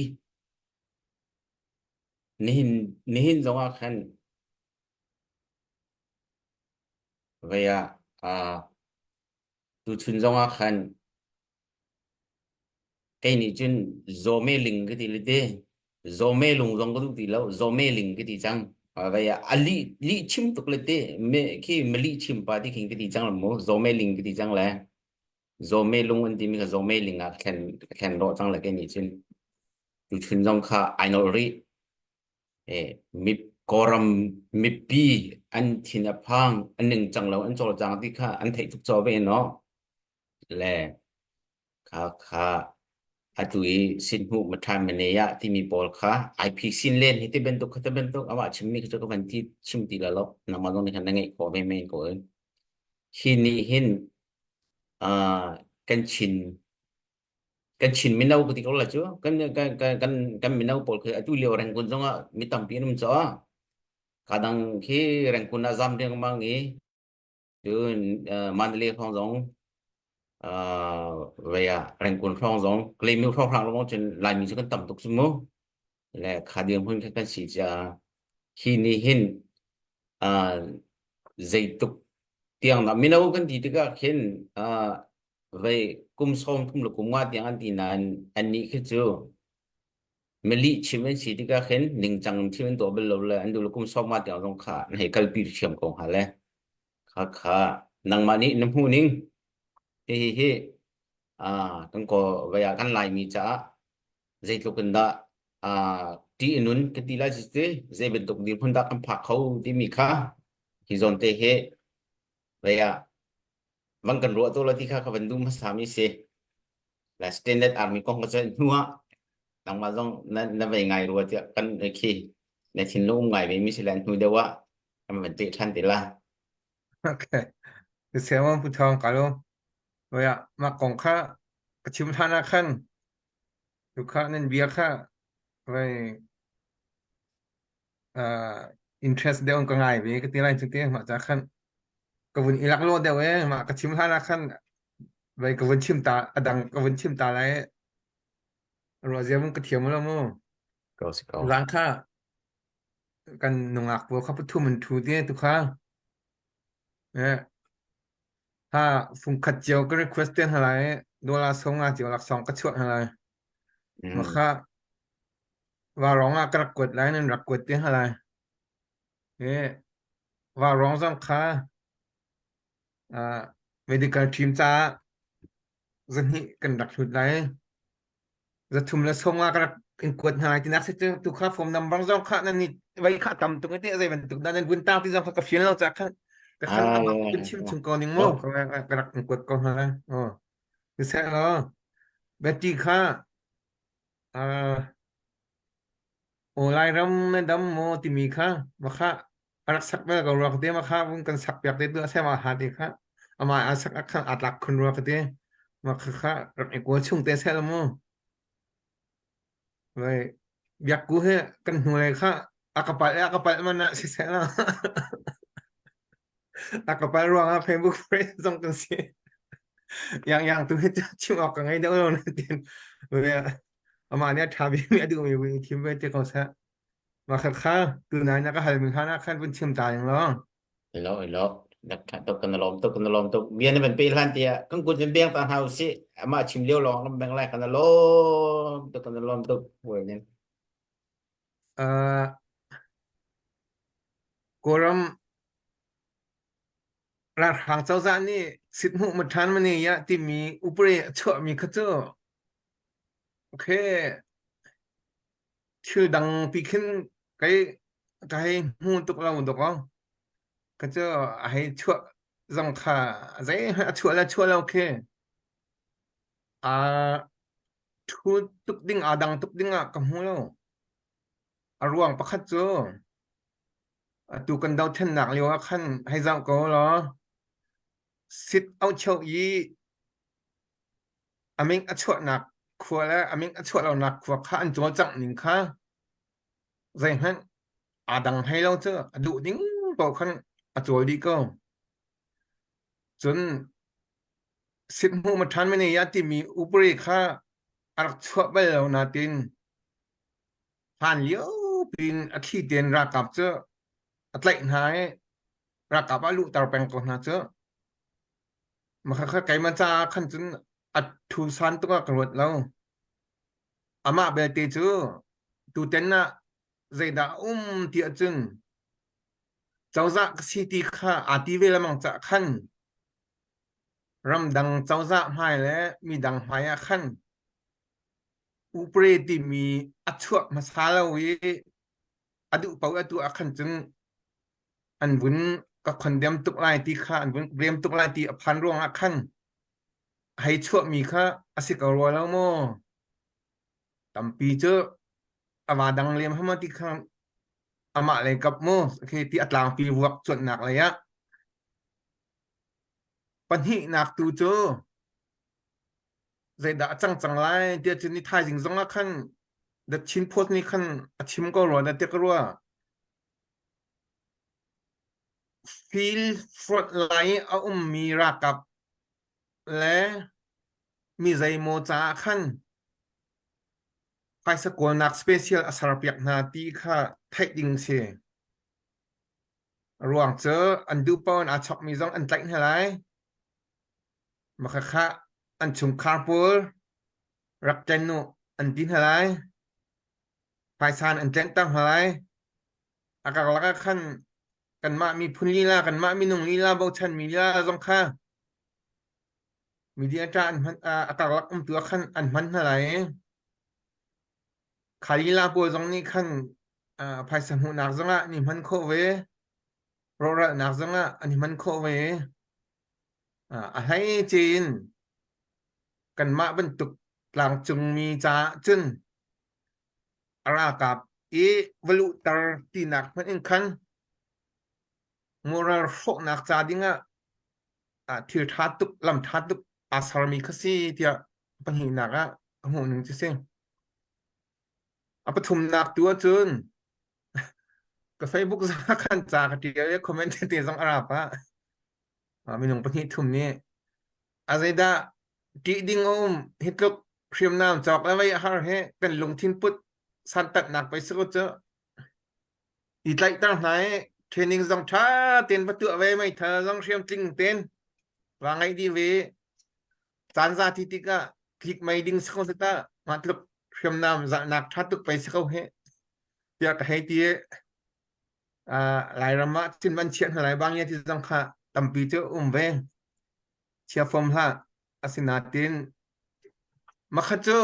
nihin nihin zongah khan Vei ah uh, tuchun zongah khan kei nih cun zawme ling ka ti le te zawme lung zong ka duh ti lo zawme ling ka ti cang vei ah a lih lih chim tuk le te me khi mali chim pa ti khin ka ti cang la mu zawme ling ka ti cang le zawme lung an timi kha zawme ling ah thlen thlen rawh cang le kei nih cun tuchun zong kha ai nolh rih Mi Kawlram mipi an thin a phang, an ningcang lo, an cawlcang ti kha an theih tuk caw ve no. Le kha kha atu i sinhmuh mathan maneya timi pawl kha IP sin len hi ti bantuk kha ti bantuk amah chimmi kha cu ka van ti chim ti la lo nangmah zong nih khan na ngeih khawh ve men ko in hi nih hin uh, kan Chin Kan Chin mino ka ti ko la cu. Kan kan kan kan mino pawl khi atu lio Rangoon zongah mi tampi an um caah kadang khi Rangoon ah zam riangmang i cun uh, Mandalay hrawng zong uh, vei ah Rangoon hrawng zong Kalaymyo hrawnghrang lawng cun Laimi cu kan tam tuk cu mu. Le kha dirhmun kha kan si caah hi nih hin uh, zeituk tiang dah mino kan ti tikah khin uh, vei kum 30 le kum nga tiang an ti nain annih khi cu milih chim an si tikah khin ningcang thil an tuah bal lo le an duh le kum 50 tiang zong kha an hei kalpi thiam ko hnga le kha kha nangmah nih na hmuh ning hihi hi ah kan ko vei ah kan Laimi caah zeitluk in dah ah ṭih a nun ka ti lai cu zei bantuk dirhmun dah kan phak kho timi kha hi zawn te hi vei ah van kan ruah to la ti kha ka van duh hmasa mi si la standard army kong ka cun hnu ah nangmah zong na na vei ngai rua tiah kan khi na thinlung um ngai ve mi si la hnu deuh ah kan van te than te la Okay. Siamang pu thong ka lo. Oya, mah kong kha ka chim hlan ah khan tu kha nan bia kha vai uh, interest deuh ka ngai ve ka ti lai chu te mah cha khan ka vun i lak lo deuh e mah ka chim hlan ah khan vai ka vun chim ta adang ka vun chim ta lai ruah zia mun ka thiam lo mu ko si ko zang kha kan nungak bo kha pathum an thu te tu kha eh ha fung khat cio ka request te halai dola song nga cio lak song ka chuah halai ma kha wa rong ah ka rak kuat lai nan rak kuat te halai eh Vaurawng zong kha uh, medical team caah zahnih kan rak hlut lai. Zathum le sawm nga ka rak in kuat hna lai tinak si cu tu kha form number zong kha nan ni vai kha tam tuk te zei bantuk dah nan vun tang ti zong kha ka fian lo ca khan ka khan amah kun chim chung ko ning mu ka ka rak in kuat ko hna lai. Oh. Siseh law Betty kha uh, Aw Lairam na dam maw timi kha makha a rak sak bal ko rua ka ti makha vung kan sak piak te tu a sema ha te kha amah a sak a khan aa tlak khun rua ka ti makha kha rak i kawl chung te sel mu vai biak ku he kan hnu le kha a ka pal a ka pal man ah si sel a ka pal ruang ah Facebook friend zong kan si yang yang tu hi chim awk ka ngei deuh lo na tin amah nih a ṭha bikmi a duhmi vun i thim ve te ko seh. Mah kha kha tunai na ka halmi hlan ah khan vun chim ta ning law. Ilo ilo dak tha tuk kan lawm tuk kan lawm tuk bia na van pe hlan tiah kan kut van beng ta hna usih amah chim lio lawng kan beng lai kan lawm tuk kan lawm tuk buai ning Uh, Kawlram ralhrang cozah nih sithmuh mathan mani ya timi upre a chuahmi kha cu Okay. Thil dang pi khin kei ka hei hmu tuk lo dawk ka cu a hei chuah. zong kha zeihmanh a chuah le chuah lo khi aa thu tuk ding aa dang tuk ding ah ka hmu lo. A ruang pakhat cu atu kan dothlennak lio ah khan hei zoh ko law sit aucheu i a ming a chuahnak khua le a ming a chuah lonak khua kha an cawlcangh ning kha zeihmanh aa dang hlei lo cu a duh ding paoh khan a cawl dih ko. Cun sithmuh ma ṭhan mene ya timi upari kha a rak chuah bal lo natin hlan lio piin a thli tein ralkap cu a tlaih hna i ralkap ah luhter peng ko hna cu. Makhakha keimah caah khan cun a thu san tuk ah ka ruat lo. Amah belte cu tutan ah zeidah a um ti ahcun cozah ka si ti kha aa ti ve lengmang caah khan ramdang cozah hmai le midang hmai ah khan upre timi a chuak hmasa lo i a duh paoh atu ah khan cun an vun ka condemn tuk lai ti kha an vun blame tuk lai ti a phan ruangah khan hei chuahmi kha a si ko rua lo maw? Tampi cu a va dang lem hama ti kha amah lei kap mu khi ti a tlangpi vuak cuanhnak lei ah pahnihnak tu cu zeidah a cang cang lai tiah cun ni thaizing zong ah khan The Chin Post nih khan a chim ko rua na tiah ka rua. Field front line a ummi ralkap le mi zeimaw caah khan phaisa kawlnak special a serpiak hna ti kha theih ding si. A ruang cu an duh paoh in aa chokmi zong an tlaih hna lai. Makhakha an chungkhar pawl rak tlen u an ti hna lai. Phaisa an tlenhter hna lai. A karlak ah khan kanmah miphun lila, kanmah minung lila bochanmi lila zong kha media ṭa an hman a karlak umtu ah khan an hman hna lai i kha lila pawl zong nih khan phaisa hmuhnak zongah an i hman khawh ve rawhralhnak zongah an i hman khawh ve a hleice in kanmah bantuk tlangcungmi caah cun a ralkap i va luhter tinak hmanh in khan moral hrawhnak ca dingah thil ṭha tuk lam ṭha tuk aa sermi kha si tiah pahnihnak ah ka hmuh ning cu si. A pathumnak tu ahcun ka Facebook zong khan ca ka ṭial i comment te zong a ra pah. Minung pahnih thum nih a zeidah ṭih ding a um hi tluk hriamnam cawk le vei a har hi kan lungthin put santatnak pei si ko cu i tlaihter hna i training zong ṭha tein va tuah ve meithal zong hriam tling tein va ngaih dih ve caan za ti tikah tlik mei ding si ko si ta mah tluk hriamnam zahnak ṭha tuk pei si ko hi tiah ka hei ti i Lairam ah cun man chiah hna lai bang ya ti zong kha tampi cu um ve chia fom hlah asinatin makhat cu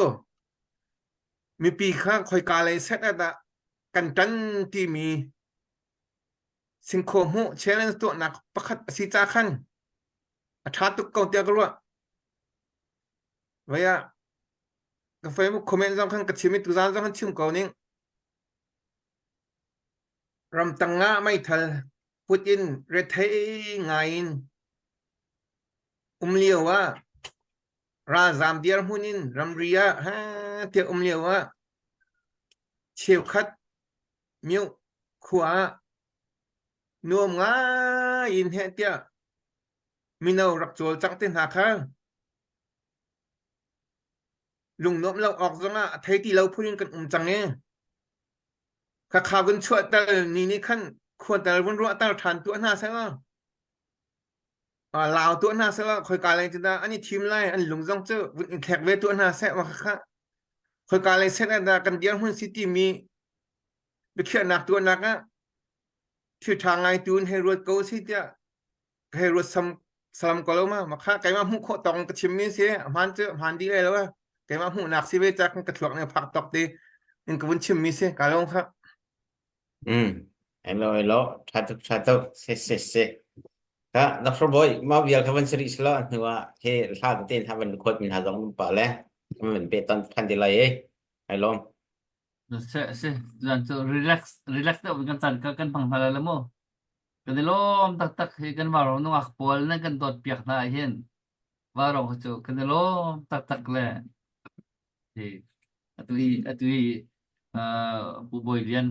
mipi kha khoika lei set ah dah kan ṭan timi singkhaw hmuh challenge tuahnak pakhat a si ca khan a ṭha tuk ko tiah ka ruah. Vai ah ka Facebook comment zong khan ka chim i tuzaan zong khan chim ko ning. Ramtang ah meithal put in rethei ngai in um lio ah ralzaam dirhmun in ramri ah ha tiah um lio ah cheukhat myo khua ah nuam ngai in heh tiah mino rak cawlcangh te hna kha lungnuamh lo awk zongah a thei ti lo phun in kan um cang i khakha vun chuah tal ni nih khan khua tal vun ruah tal ṭhan tuah hna seh law lau tuah hna seh law khoika lei cu dah an i thim lai an lung zong cu vun i thlek ve tuah hna seh wa khakha khoika lei set ah dah kan dirhmun si timi biakhiahnak tuahnak ah thil ṭha ngai tu in hei ruat ko si tiah ka hei ruat sam salam ko lo ma makha keimah hmuh khawh tawk ka chim mi si hmaan cu hmaan dih lai lo keimah hmuhnak si ve cak ka thluak nih phak tawk ti in ka vun chim mi si ka long kha Mm. Hello, hello. Tha tuk, tha tuk. Se, se, se. Ka Dr. Boy, mah vial kha van sari sila hnu ah he hla te hna van record mi hna zong um pa le van pe tan than ti lai e. Ai lom. Se se zan cu relax relax deuh kan caan ka kan hmang hna la mu. Kan i lawm taktak hi kan varo nungak pawl nan kan dawt piak hna hin varo cu kan i lawm taktak le hi atu i atu i Pu Bawi Lian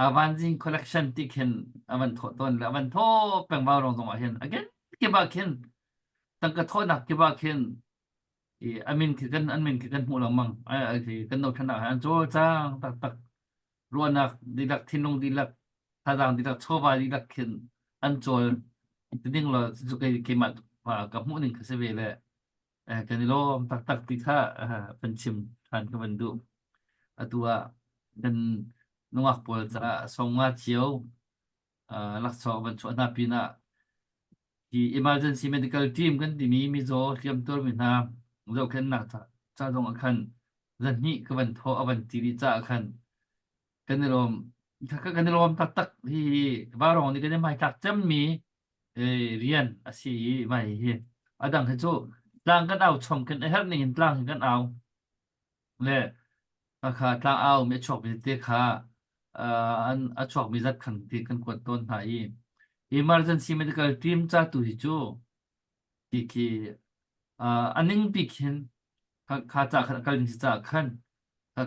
Avanzing collection ti khin avan thawh tawn le avan thaw peng vaurawng zong ah hin again kip ah khin tangka thawhnak kip ah khin i amin khi kan an min khi kan hmuh lengmang kan no than ah an cawlcang taktak ruahnak dihlak thinlung dihlak thazaang dihlak chawva dihlak khin an cawl ding lo cu kei keimah ka hmuh ning kha si ve le kan i lawm taktak ti kha kan chim ṭhan ka van duh. Atu ah kan nungak pawl caah sawmnga cio laksawng van chuah hna pinah hi emergency medical team kan timi mizaw hliamtuarmi hna zohkhenhnak ca zong ah khan zahnih ka van thawh a van ti rih caah khan kan i lawm kan i lawm taktak hi vaurawng nih kan i hmaithlak cemmi rian a si i mah hihi a dang hi cu tlang kan au chom kan a herh ning in tlang hi kan au le kha tlang au mi a chuak mi te kha an a chuak mi zat khan ti kan kuat tawn hna i emergency medical team ca tu hi cu ti khi a ning pi khin kha ca khan kal ding si ca khan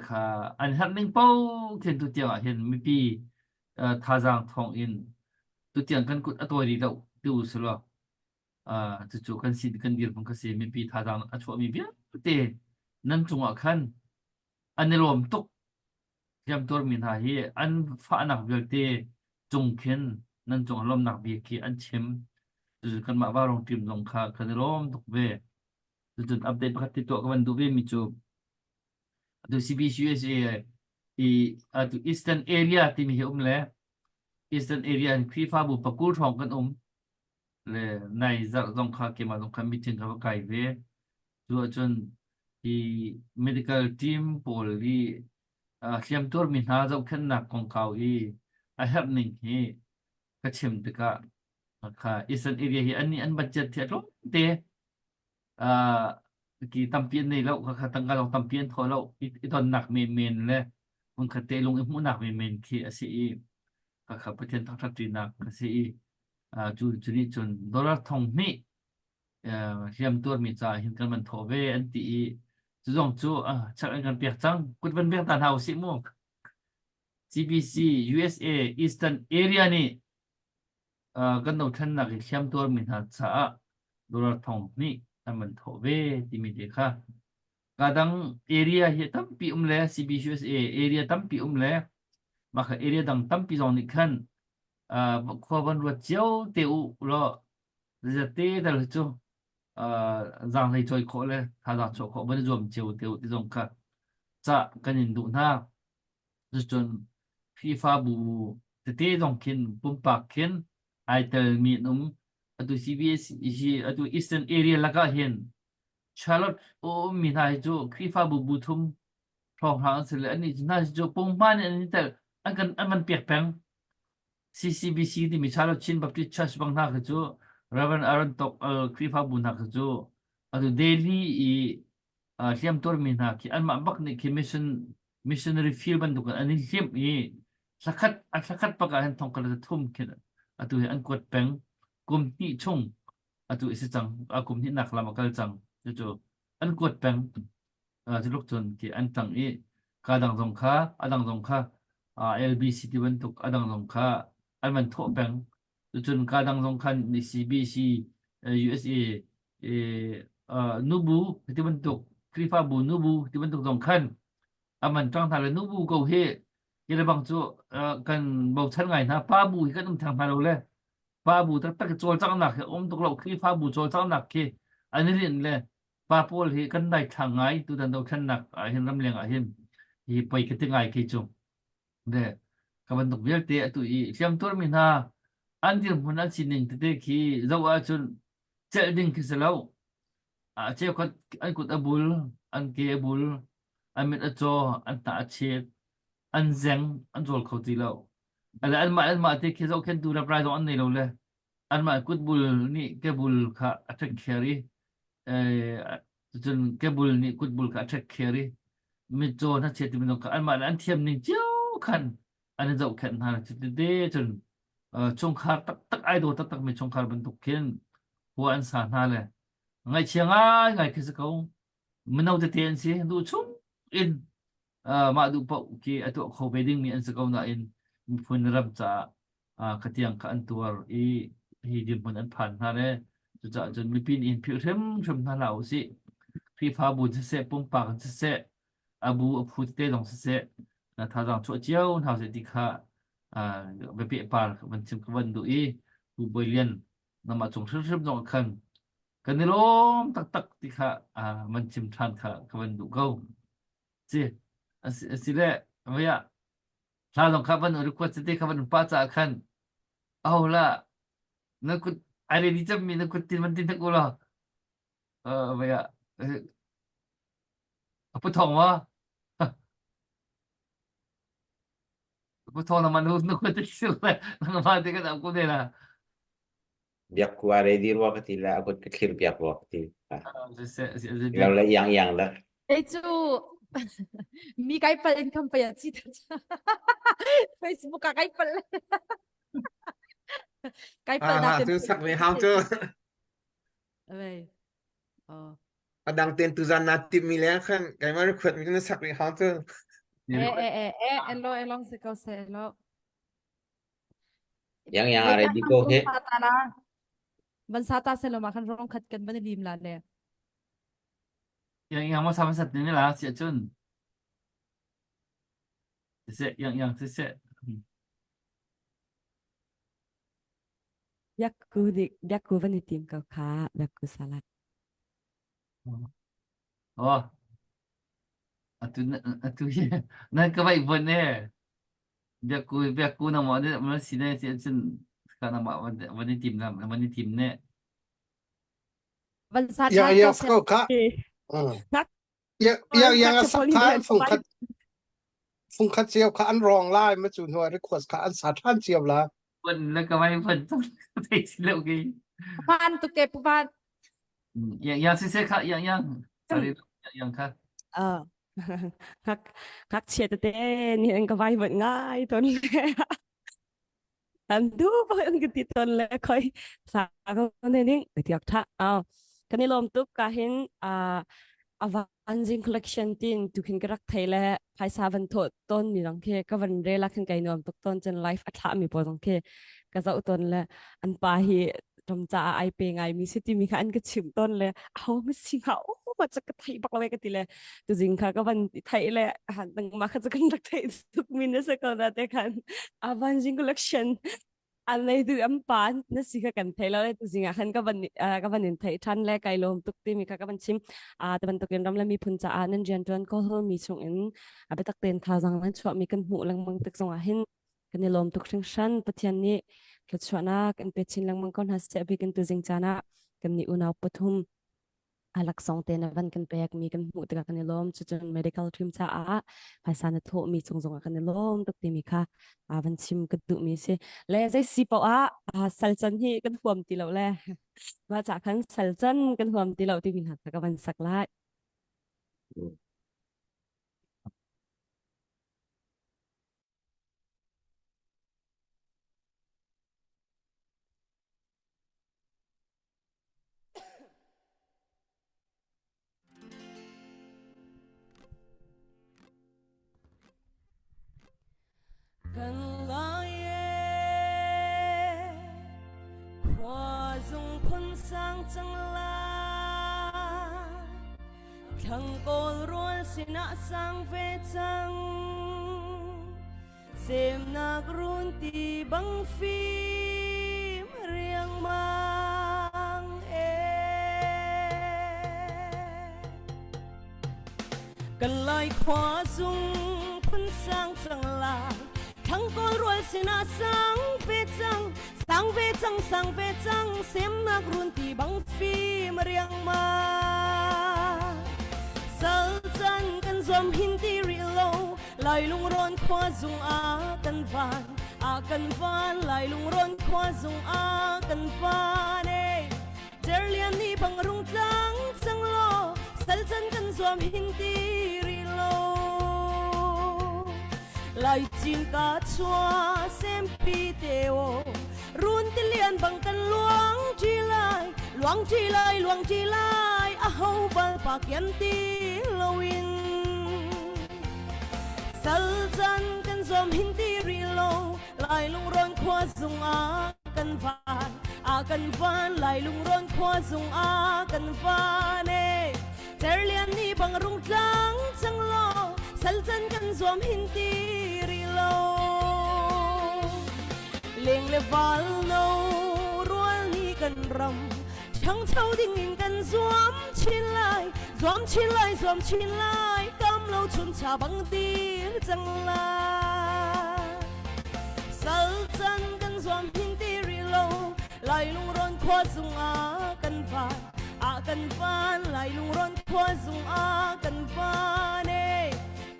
kha an herh ning paoh khin tu tiang ah hin mipi thazaang thawng in tutiang kan kut a tawi rih lo ti u si law cucu kan si kan dirhmun kha si mipi thazaang a chuahmi vialte nan cungah khan an i lawm tuk hliamtuarmi hna hi an fahnak vialte cung khin nan cung lawmnak bia khi an chim cucu kanmah Vaurawng team zong kha kan i lawm tuk ve cucun update pakhat ti tuah ka van duh ve mi cu atu CBCUSA i atu Eastern Area timi hi um le Eastern Area in Khrihfabu pakul hrawng kan um le nai zarh zong kha keimah zong kha meeting ka va kai ve cu ahcun hi medical team pawl i hliamtuarmi hna zohkhenhnak kongkau i a herh ning hi ka chim tikah kha Eastern Area hi an an budget hi a tlawm te ki tampi an nei lo kha tangka zong tampi an thawh lo i tonnak menmen le hmunkhat te lung i hmuhnak menmen khi a si i kha Pathian thangṭhat ṭinak a si i cu cu nih cun dollar thong hnih hliam tuarmi caah hin kan van thawh ve an ti i cu zong cu chak an kan pek cang kut van beng ta hna usih mu CBC USA Eastern Area nih kan dothlennak i hliam tuarmi hna caah dollar thong hnih an van thawh ve timi te kha ka dang area hi tampi um le CBCUSA area tampi um le mah kha area dang tampi zong nih khan khua van ruat cio te u law zate dal cu zaanghlei cawi khawh le thazaang chuah khawh van i zuam cio te u ti zong kha ca kan in duh hna. Cucun Khrihfabu tete zong khin pumpak khin ai telmi an um. Atu CBS hi atu Eastern area lakah hin Charlotte a ummi hna hi cu Khrihfabu bu thum hrawnghrang an si le annih hna hi cu punghman in an i tel an kan an van pek peng. CCBC timi Charlotte Chin Baptist Church bang hna khi cu Reverend Aaron Tok Khrihfabu hna khi cu atu daily i hliamtuarmi hna khi anmah bak nih khi mission missionary field bantuk in an i hlimh i thlakhat a thlakhat pak ah hin thongkhat le thum khin atu hi an kuat peng kum hnih chung atu i si cang a kum hnihnak lam a kal cang cucu an kuat peng culuk cun ti an tang i ka dang zong kha a dang zong kha LBC ti bantuk a dang zong kha an van thawh peng Cucun ka dang zong khan CBC, USA, nubu ti bantuk Khrihfabu nubu ti bantuk zong khan aman ṭang hna le nubu ko hi hi bang cu kan bochan ngai hna pa bu hi kan um theng hna lo le pa bu taktak cawlcanghnak hi um tuk lo Khrihfabu cawlcanghnak khi an i rinh le pa pawl hi kan dai thlang ngai tutan dothlennak ah hin ramleng ah hin hi poi ka ti ngai khi cu Le ka bantuk vialte atu i hliamtuarmi hna an dirhmun an sining tete khi zoh ahcun celh ding khi si lo. A cheukhat an kut a bul, an ke a bul, an mit a caw, an hnah a chet, an zeng, an cawl kho ti lo. Ale anmah anmah te khi zohkhenhtu le prai zong an nei lo le. Anmah kutbul nih kebul kha a take care i cun kebul nih kutbul kha a take care i mitcaw hnachet timi zong kha anmah nih an thiam ning cio khan an i zohkhenh hna. Cuti cun chungkhar taktak ai daw taktak mi chungkhar bantuk khin khua an sa hna le ngaihchia ngaingai khi si ko. Mino tete an si duh chung in mah duh paoh khi a tuah kho ve dingmi an si ko nain miphun ram caah khatiang kha an tuar i hi dirhmun an phan hna le cucaah cun mipi nih hin philh hrimhrim hna hlah usih. Khrihfabu siseh, pumpak in siseh, a bu a phu tete zong siseh, thazaang chuah cio hna usih ti kha biapeh par van chim ka van duh i Pu Bawi Lian nangmah cung hrimhrim zong ah khan kan i lawm taktak ti kha van chim ṭhan kha ka van duh ko. Si, asi le vei ah hla zong kha van request tete kha van pa caah khan aho la na kut ai ready cemmi na kut tin van tin tak u law vei ah a pu thong ma pu thong na man na kut sil le na ma te kan am ko ne la Biak ku a ready rua ka ti le a kut ka thlir piak rua ka ti. Lo le iang iang le. Kei cu mi kai pal in kham paya chi Facebook ah kai pal. Kai pal na Ah, tu sak ve hau cu. Vei. Oh. A dang ten tu zan na tip mi le khan keimah request mi na sak ve hau cu. Eh eh eh eh elo elong se ko se elo. Yang yang a ready ko he. Van sa ta se lo ma khan rong khat kan van lim la le. Yang yang ma sa sat ni la si cun. Se yang yang se se. Biak ku dik biak ku van i tim ko kha biak ku salad. Oh. Atu atu hi nan ka vai bon ne. Biakku biakku nangmah nih na si ne si ahcun ka nangmah van i tim na van i tim ne. Van sa Yang ṭhan yang ko seh. ko kha. Yang yang yang a sak kha an fung khat fung khat cio kha an rong lai ma cu hnuai request kha an sa ṭhan cio la. Van na ka vai van thei si lo ki. Van tuk ke pu van. Yang yang si se kha yang yang. Sorry yang yang kha. Ah. Ngak ngakchia tete nih an ka vaivuanh ngai tawn le an duh bak an ka ti tawn le khoi sa ko ne ning ka tiak tha aw kan i lawm tuk ka hin a avanzing collection tin tu khin ka rak thei le phaisa van tho ton mi dang khi ka van rela khin kai nuam tuk ton chen life a thla mi pawl dang khi ka zau ton le an pa hi ram caah ai pe ngai mi si timi kha an ka chimh tawn le aho ma si hnga o ma cha ka thei bak lo ka ti le tuzing kha ka van thei le han nang ma kha chu kan rak thei tuk mi na se ko na te khan avanjing collection an lei du am pa na si kha kan thei lo le tuzing ah khan ka van ka van in thei than le kai lom tuk ti mi kha ka van chim a te bantukin ram le mi phun caah nan rian tuan ko hol mi chung in a biatak ten thazang nan chuah mi kan hmuh lengmang tik zong ah hin Kan i lawm tuk hringhran. Pathian nih thluachuahnak in pe chin lengmang ko hna seh. Bik in tuzing caan ah kannih unau pathum a laksawng te na van kan pek mi kan hmuh tikah kan i lawm. Cucun medical team caah phaisa na thawh mi cung zongah kan i lawm tuk timi kha a van chim ka duh mi si. Le zei si paoh ah sal can hi kan huam ti lo le mah cah khan sal can kan huam ti lo timi hna kha ka van sak lai. Kan lai e khua zung phun sang cang lai Thlang kawl rual sinah sang ve cang Semnak run ti bang fim riangmang e Kan lai khua zung phun sang cang lai Thlang kawl rual sinah sang ve cang Sang ve cang, sang ve cang, semnak run ti bang fim riangmang. Sal can kan zuam hin ti rih lo, lai lungrawn khua zung ah kan van. A kan van lai lungrawn khua zung a kan van e. Cerlian ni bang rung tlang cang law sal can kan zuam hin ti ri lo. Lai cin ka chua sempi te o run ti lian bang kan luang ṭi lai luang ṭi lai luang ṭi lai a ho bal pa kian ti loin sal can kan zuam hin ti ri lo lai lungrawn khua zung ah kan van a kan van lai lungrawn khua zung ah kan van e Cerlian ni bang rung tlang cang law sal can kan zuam hin ti ri lo leng le val no rual ni kan ram ṭhangcho ding in kan zuam chin lai zuam chin lai zuam chin lai kam lo chun cha bang dir cang lai sal can kan zuam hin ti ri lo lai lungrawn khua zung ah kan van ah kan van lai lungrawn khua zung ah kan van e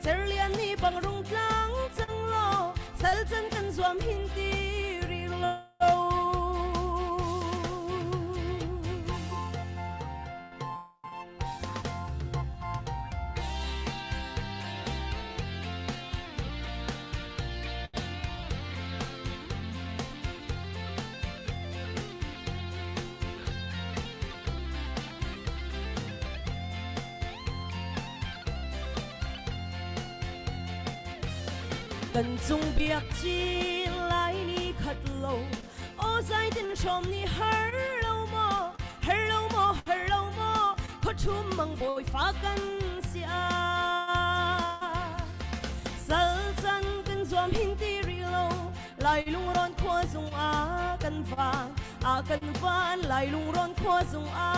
Cerlian ni bang rung tlang cang law sal can kan zuam hin ti ri lo Kan cung biak cin lai ni khat lo o zai tin hrom ni har lo maw har lo maw har lo maw khuathum mang bawi fa kan sia sal chan kan zuam hin ti ri lo lai lungrawn khua zung a kan van a kan van lai lungrawn khua zung a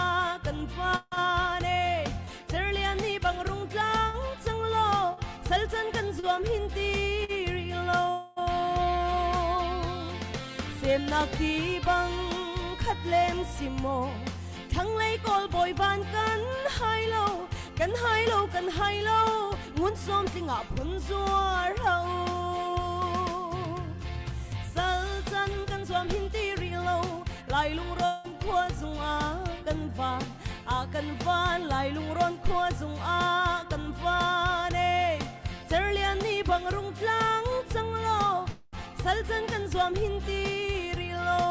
kan van e Cerlian ni bang rung tlang cang law sal chan kan zuam hin ti ri lo semnak ti bang khat len si maw thanglei kawl bawi van kan hai lo kan hai lo kan hai lo ngun som tling ah phun zuar ho sal chan kan zuam hin ti ri lo lai lungrawn khua zung ah kan van a kan van lai lungrawn khua zung ah kan van e cerlian ni bang rung tlang cang law sal chan kan zuam hin ti ri lo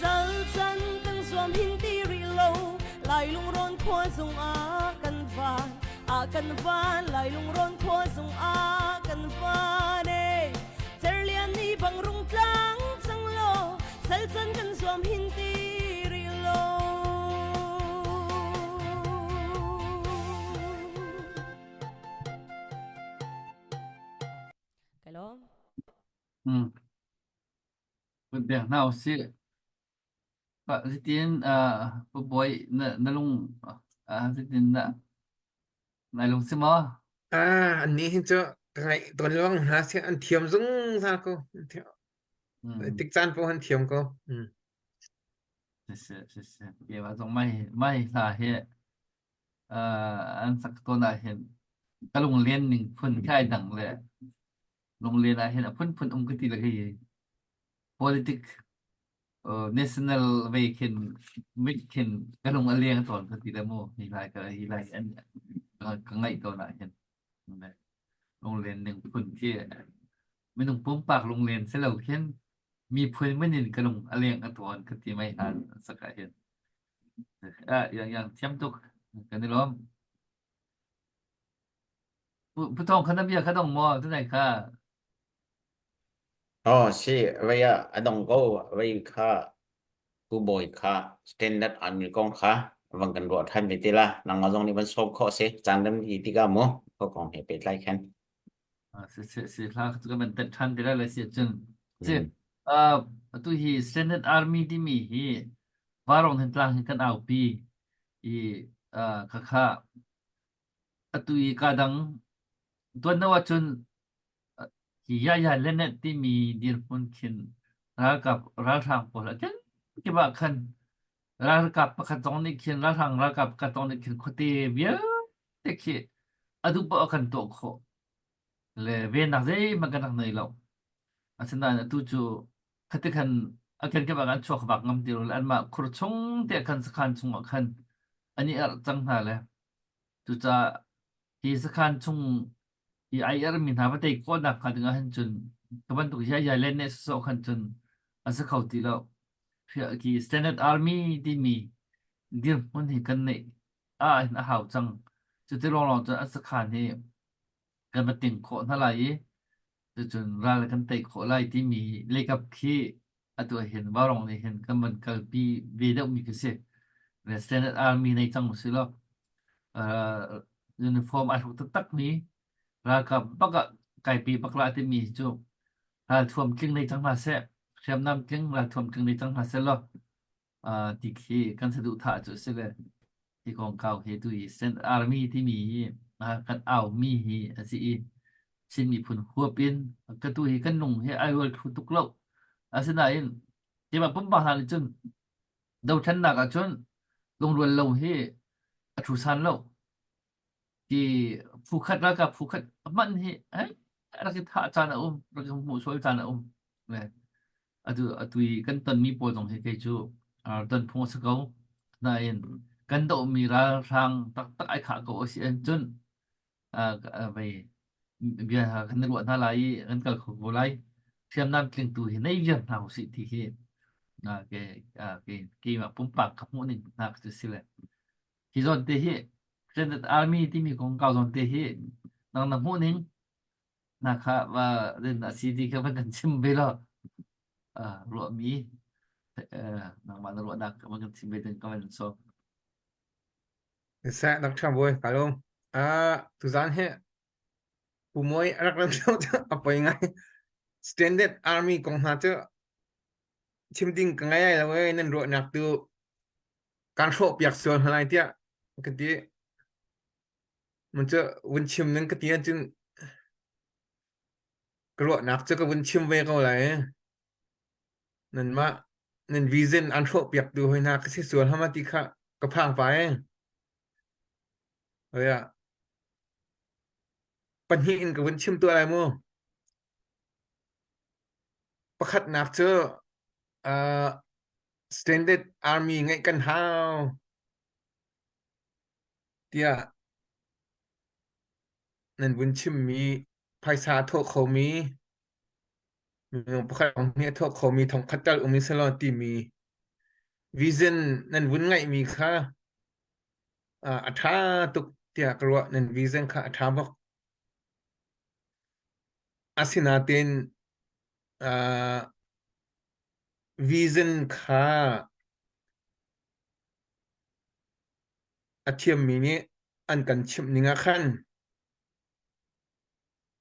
sal chan kan zuam hin ti ri lo lai lungrawn khua zung ah kan van ah kan van lai lungrawn khua zung ah kan van e cerlian ni bang rung tlang cang law sal chan kan zuam hin ti ri lo Kai lawm. Mm. Vun pek hna usih. Pa zitin uh, pu bawi na na lung uh, zitin na nai lung si maw? Ah, an nih hin cu ka ngaih tawn luang hna si an thiam zungzal ko. An thiam. Mm. Tik caan paoh an thiam ko. Mm. Siseh, siseh. Keimah zong mai mai hla hi uh, an sak tawn ah hin ka lunglen ning phun khi ai dang le lunglen ah hin a phunphun um ka ti le khi politic uh, national vei khin mit khin ka lung a leng tawn ka ti le mu hi lai ka hi lai an ka ngaih tawn ah hin lunglen ning phun khi minung pumpak lunglen si lo khin miphun min in ka lung a leng a tawn ka ti mai han sak ah hin Ah, yang yang thiam tuk. Kan i lawm. Pu Thawng kha na bia kha dong maw? Tunai kha. Oh, si vei ah a dong ko vei kha pu bawi kha standard army kong kha vang kan ruah than ve te la nangmah zong nih van sawm khawh si caan rem ti tikah mu ko kong he pehtlai khan Si si si hla cu kan van tet than te lai le si cun. Si uh, atu hi Standard Army timi hi Varong Thantlang hi kan aupi i uh, khakha atu i ka dang tuan no ahcun hi Yaya Lenet timi dirhmun khin ralkap ralhrang pawl a kenkip ah khan ralkap pakhat zong nih khin ralhrang ralkap pakhat zong nih khin khuate vialte khi a duh paoh a kan tuah khawh. Le vennak zeihmanh kan rak nei lo. Asinain atu cu khati khan a kenkip ah an chuak vak ngam ti lo le anmah khur chung te khan sakhan chungah khan an i erh cang hna le cucaah hi sakhan chung i ai ermi hna va tei khawhnak hnga dingah hin cun ka bantuk iai len ne sawsawh khan cun a si kho ti lo. Khi Standard Army timi dirhmun hi kan neih ah hin a hau cang. Cuti lawnglawng cun an sakhan hi kan va ting khawh hna lai i cucun ral kan tei khawh lai timi leikap khi atu ah hin Vaurawng nih hin kan van kalpi ve deuhmi khi si. Standard Army nei cang usih law uh, uniform ai hruk taktakmi ralkap bak ah kaipi bak la timi cu ralthuam tling nei cang hna seh hriamnam tling ralthuam tling nei cang hna seh law uh, ti khi kan saduhthah cu a si le hi kongkau hi tu hi Saint Army timi hi kan aumi hi a si i Chin miphun huap in ka tu hi kan lung hi ai rual thlu tuk lo. Asinain keimah pumpak hna nih cun dothlennak ah cun lungrual lo hi a thu san lo. Ti phu khat ralkap phu khat hmanh hi eh rak i thah caan a um, rak i hmuh sual caan a um. Atu atu i kan tonmi pawl zong hi kei cu ton phung a si ko. Nain kan dohmi ralhrang taktak ai khah ko a si ahcun vei bia kan i ruah hna lai i kan kal kho ko lai. Hriamnam tlingtu hi nei viar hna usih ti hi keimah pumpak ka hmuh ning hna cu si le. Hi zawn te hi Standard Army timi kongkau zawn te hi nang na hmuh ning na kha va rin a si ti kha van kan chim ve law ruahmi nangmah na ruahnak van kan chim ve ding ka van sawm. Seh Dr. Bawi ka lawm. Uh, tuzan hi Pu Mawi a rak lam a poi ngai. Standard Army kong hna cu chim ding ka ngai lo e nan ruahnak tu kan hrawh piak sual hna lai tiah ka ti. Mun cu vun chim ning ka ti ahcun ka ruahnak cu ka vun chim ve ko lai. Nanmah nan vision an hrawh piak tu hoi hna ka si sual hama ti kha ka phang pa e. Oya. Pahnih in ka vun chim tuah lai mu. Pakhatnak cu uh, standard army ngeih kan hau tiah nan vun chimmi phaisa a thawh khomi minung pakhat nih a thawh khomi thongkhat tal um in selaw timi vision nan vun ngeihmi kha a ṭha tuk tiah ka ruah nan vision kha a ṭha bak asinain uh, vision kha A thiammi nih an kan chimh ning ah khan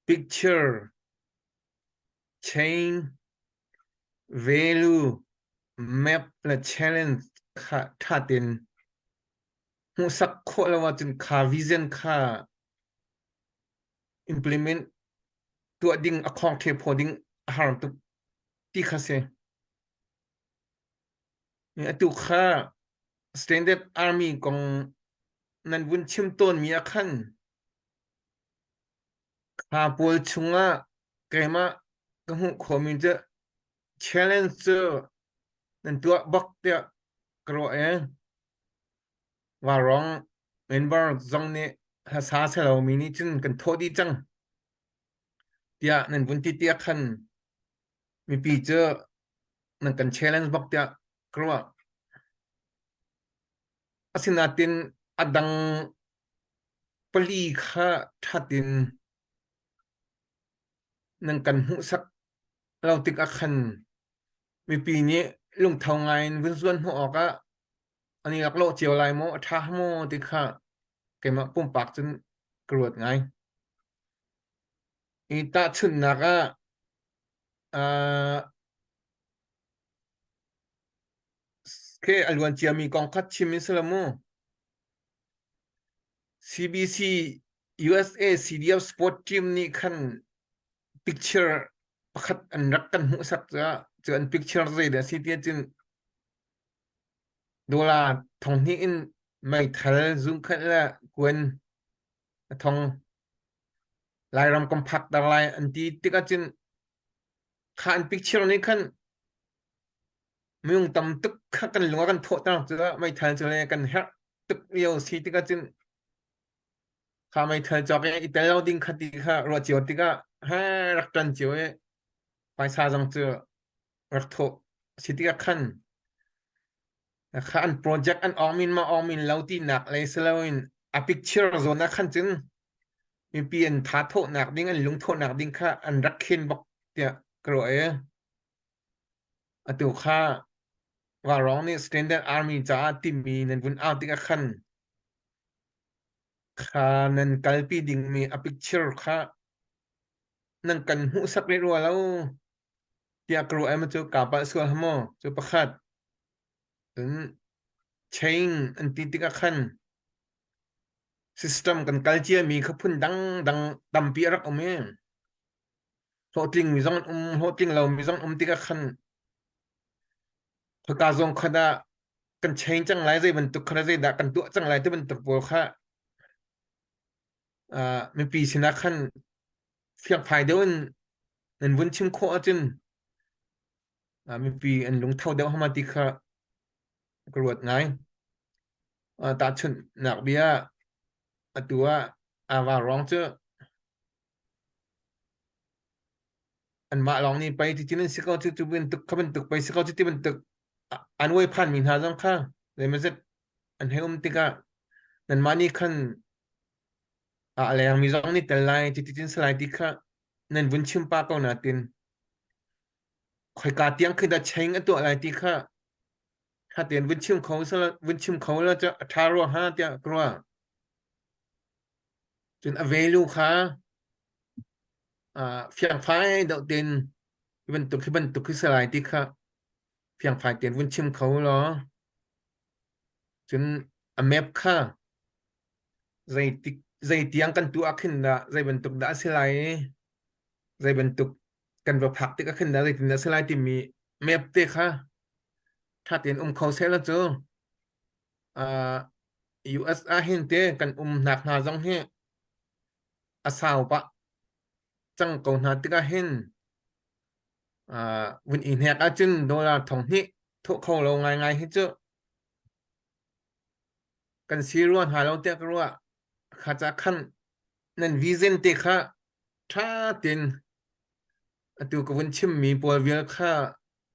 picture, chain, value, map le challenge kha ṭha tein hmuhsak khawh lo ahcun kha vision kha implement tuah ding a khawng ṭhe phaw ding a har tuk ti kha si. Atu kha Standard Army kong nan vun chim tawnmi ah khan kha pawl chungah keimah ka hmuh khawhmi cu challenge cu nan tuah bak tiah ka ruah i Vaurawng member zong nih hlasa selomi nih cun kan thawh dih cang tiah nan vun ti tiah khan mipi cu nan kan challenge bak tiah ka ruah. Asinain a dang pali kha ṭhat in nan kan hmuhsak lo tikah khan mipi nih lungtho ngai in vun zuan hnawh awkah an i laklawh cio lai maw, a ṭha maw ti kha keimah pumpak cun ka ruat ngai. I tahchunhnak ah uh, Khi a luan ciami kong kha chim in si lo mu. CBC USA CDF Sport Team nih khan picture pakhat an rak kan hmuhsak caah cu an picture zei dah si tiah cun dollar thong hnih in meithal zungkhat le kuan a thong. Lairam kan phak ter lai an ti tik ahcun kha an picture nih khan minung tam tuk kha kan lung a kan thawhter cu meithal cu le kan herh tuk lio si tik ahcun kha meithal cawk i i tel lo ding kha ti kha ruah cio tikah he rak ṭan cio i phaisa zong cu rak thawh si tikah khan kha an project an awng min ma awng min lo tinak lei si loin a picture zawn ah khan cun mipi an tha thawhnak ding an lung thawhnak ding kha an rak khen bak tiah ka ruah i atu kha Vaurawng nih Standard Army caah timi nan vun au tikah khan kha nan kalpi dingmi a picture kha nan kan hmuhsak rih rua lo tiah ka ruah ai cu kaa palh sual ha maw cu pakhat cun chain an ti tikah khan system kan kal ciami kha phun dang dang tampi a rak um i hlawhtling mi zong an um hlawhtling lo mi zong um tikah khan khaka zong kha dah kan chain cang lai zei bantuk kha zei dah kan tuah cang lai ti bantuk pawl kha uh, mipi sinah khan fiangfai deuh in nan vun chim khawh ahcun uh, mipi an lungtho deuh hama ti kha ka ruat ngai. Uh, tahchunhnak bia atu ah ava ruang cu anmah lawng nih pei ti nan si ko cu tu bantuk kha bantuk pei si ko cu ti bantuk an uai phan mi hna zong kha zeimazet an hei um tikah nanmah nih khan a leng mi zong nih tel lai ti ti salai ti kha nan vun chim pa ko natin khoika tiang khi dah cheng a tuah lai ti kha kha ten vun chim kho vun chim kho la cha a tha rua ha tiah ka ruah cun a value kha fiangfai deuh ten hi bantuk hi bantuk hi salai ti kha fiangfai ten vun chim kho law cun a map kha zeitik zeitiang kan tuah khin dah zei bantuk dah a si lai i zei bantuk kan va phak tik ah khin dah zeitin dah a si lai timi map te kha ṭha tein um kho seh law cu uh, US ah hin te kan um hnak hna zong hi a sau pah cang ko hna tikah hin uh, vun i hnek ahcun dollar thong hnih thawh kho lo ngaingai hi cu Kan si rua hna lo tiah ka ruah. Kha ca khan nan vision te kha ṭha tein atu ka vun chimmi pawl vial kha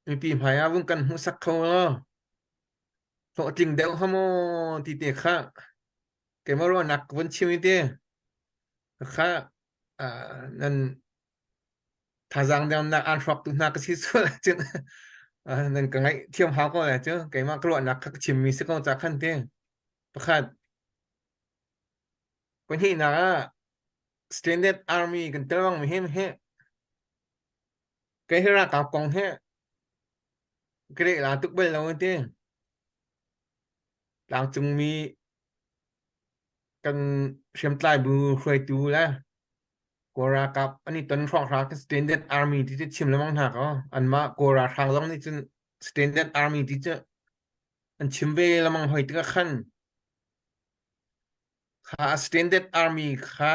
mipi hmai ah vun kan hmuhsak kho law hlawhtling deuh ha maw ti te kha keimah ruahnak ka vun chim i te kha nan Thazaang dernak aan hrawktu hna ka si sual ahcun nan ka ngaih thiam hau ko lai cu. Keimah ka ruahnak kha ka chimmi si ko ca khan ti. Pakhat. Pahnihnak ah Standard Army kan tel bang mi hi hi kei hi ralkap kong hi ka leh la tuk bal lo ti. Tlangcungmi kan hriamtlai bu hruaitu le Kawl ralkap an i ton hrawnghrang khi Standard Army ti cu chim lengmang hna kaw anmah Kawl ralhrang zong nih cun Standard Army ti cu an chim ve lengmang hoi tikah khan kha Standard Army kha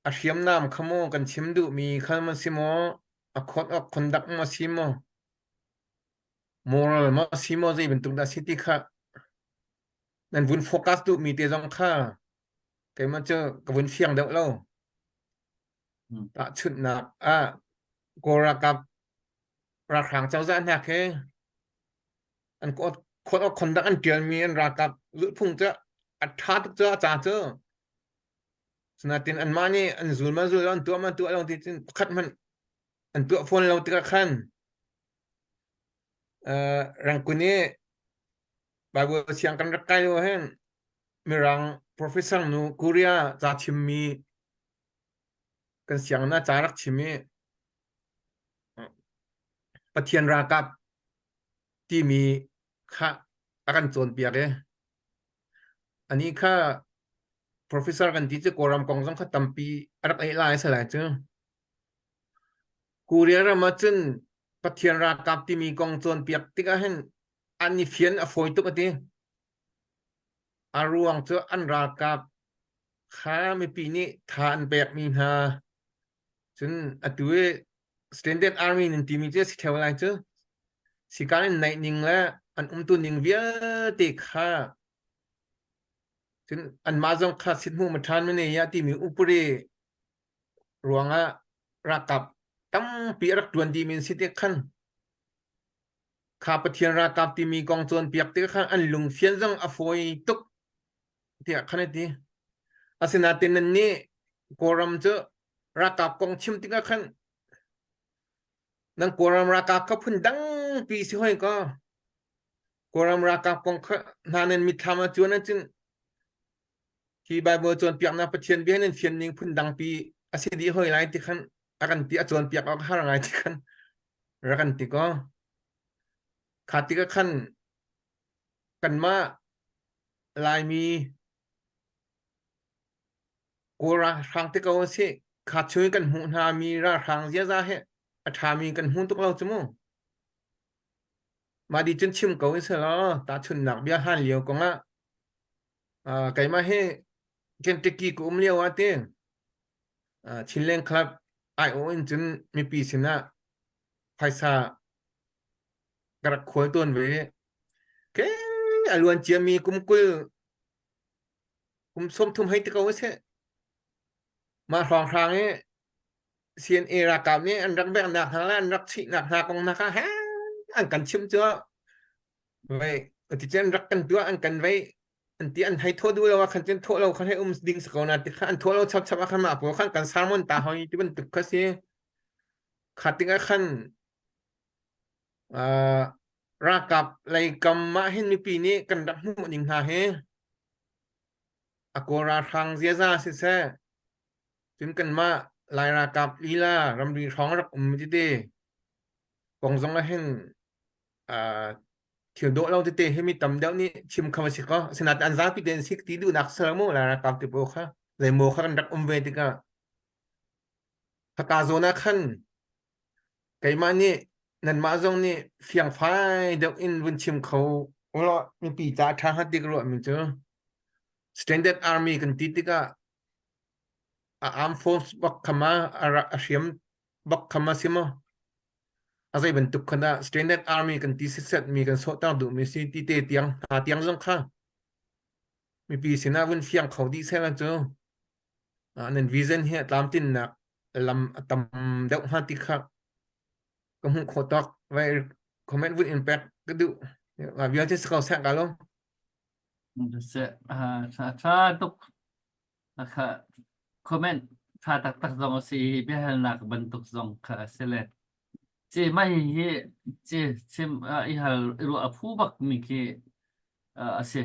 a hriamnam kha maw kan chim duhmi kha ma si maw a code of conduct ma si maw moral ma si maw zei bantuk dah si ti kha nan vun focus duhmi te zong kha keimah cu ka vun fiang deuh lo. Tahchunhnak ah Kawl ralkap ralhrang cozah hna khi an code of conduct an ṭialmi an ralkap zulhphung cu a ṭha tuk cu a ca cu. Sinain anmah nih an zul ma zul lo an tuah ma tuah lo ti cun pakhat hmanh an tuah fawn lo tikah khan uh, Rangkun i Bible siang kan rak kai lio hin Mirang professor nu Korea ca chimmi kan sianginn ah ca rak chim i Pathian ralkap timi kha a kan cawnpiak i anih kha professor kan ti cu Kawlram kong zong kha tampi a rak ei lai a si lai cu. Korea ram ah cun Pathian ralkap timi kong cawnpiak tikah hin an i fian a fawi tuk a ti. A ruang cu an ralkap kha mipi nih tha an pekmi hna. Cun atu i Standard Army nan timi cu a si ṭheo lai cu. Sikaan in naih ning le an umtu ning vialte kha cun anmah zong kha sithmuh ma ṭhan mene ya timi upari ruangah ralkap tampi a rak ṭuan dihmi an si tik khan kha Pathian ralkap timi kong cawnpiak tik khan an lungfian zong a fawi tuk tiah khan a ti. Asinain nannih Kawlram cu ralkap kong chim tikah khan nan Kawlram ralkap kha phun dangpi si hoi kaw Kawlram ralkap kong kha hna nan mitthlam ah cuan ahcun hi Bible cawnpiaknak Pathian bia nan fian ning phun dangpi a si dih hoi lai ti khan a kan ti a cawnpiak awk har ngai ti khan rak kan ti kaw kha tikah khan kanmah Laimi Kawl ralhrang te ko an si. Kha chung in kan hmuh hna mi ralhrang ziaza he a ṭhami kan hmu tuk lo cu mu. Mah di cun chim ko in selaw tahchunhnak bia hlan lio kong ah uh, keimah hi Kentucky ka um lio ah ti uh, Chinland Club aiawh in cun mipi sinah phaisa ka rak khual tawn ve. Ke a luan ciami kum 20 kum 30 hei ti ko seh. Mah hrawnghrang i CNA ralkap nih an rak beknak hna le an rak chihnak hna kong hna kha he an kan chimh cu vei ti cun rak kan tuah an kan vei an ti an hei thawh duh lo ah khan cun thawh lo khan hei um ding si ko na ti kha an thawh lo chap chap ah khan mah pawl khan kan sermon ta hoi ti bantuk kha si kha tikah khan uh, ralkap lei kam ah hin mipi nih kan rak hmuh ning hna hi a kawl ralhrang ziaza siseh cun kanmah Lai ralkap lila ramri hrawng rak um tete kong zong ah hin uh, thil dawh lo tete hi mi tam deuh nih chim kho a si ko asinain an zapi tein sik ti duhnak ser mu Lai ralkap ti pawl kha zeimaw kha kan rak um ve tikah khaka zawn ah khan keimah nih nanmah zong nih fiangfai deuh in vun chim kho ulaw mipi ca ṭha hnga ti ka ruahmi cu standard army kan ti tikah a armed force bak khama a hriam bak khama si maw a zei bantuk khan dah standard army kan ti sitset mi kan sawhter duhmi si ti te tiang hna tiang zong kha mipi sinah vun fiang kho dih seh cu nan vision hi a tlamtlinnak lam a tam deuh hnga ti kha ka hmuh khawh tawk vai comment vun in pek ka duh vialte si ko seh ka lo Seh, tha tha tuk kha comment tha taktak zong a si i biahalnak bantuk zong kha a si le ci mah hihi ci chim i hal i ruah a phu bak mi khi a si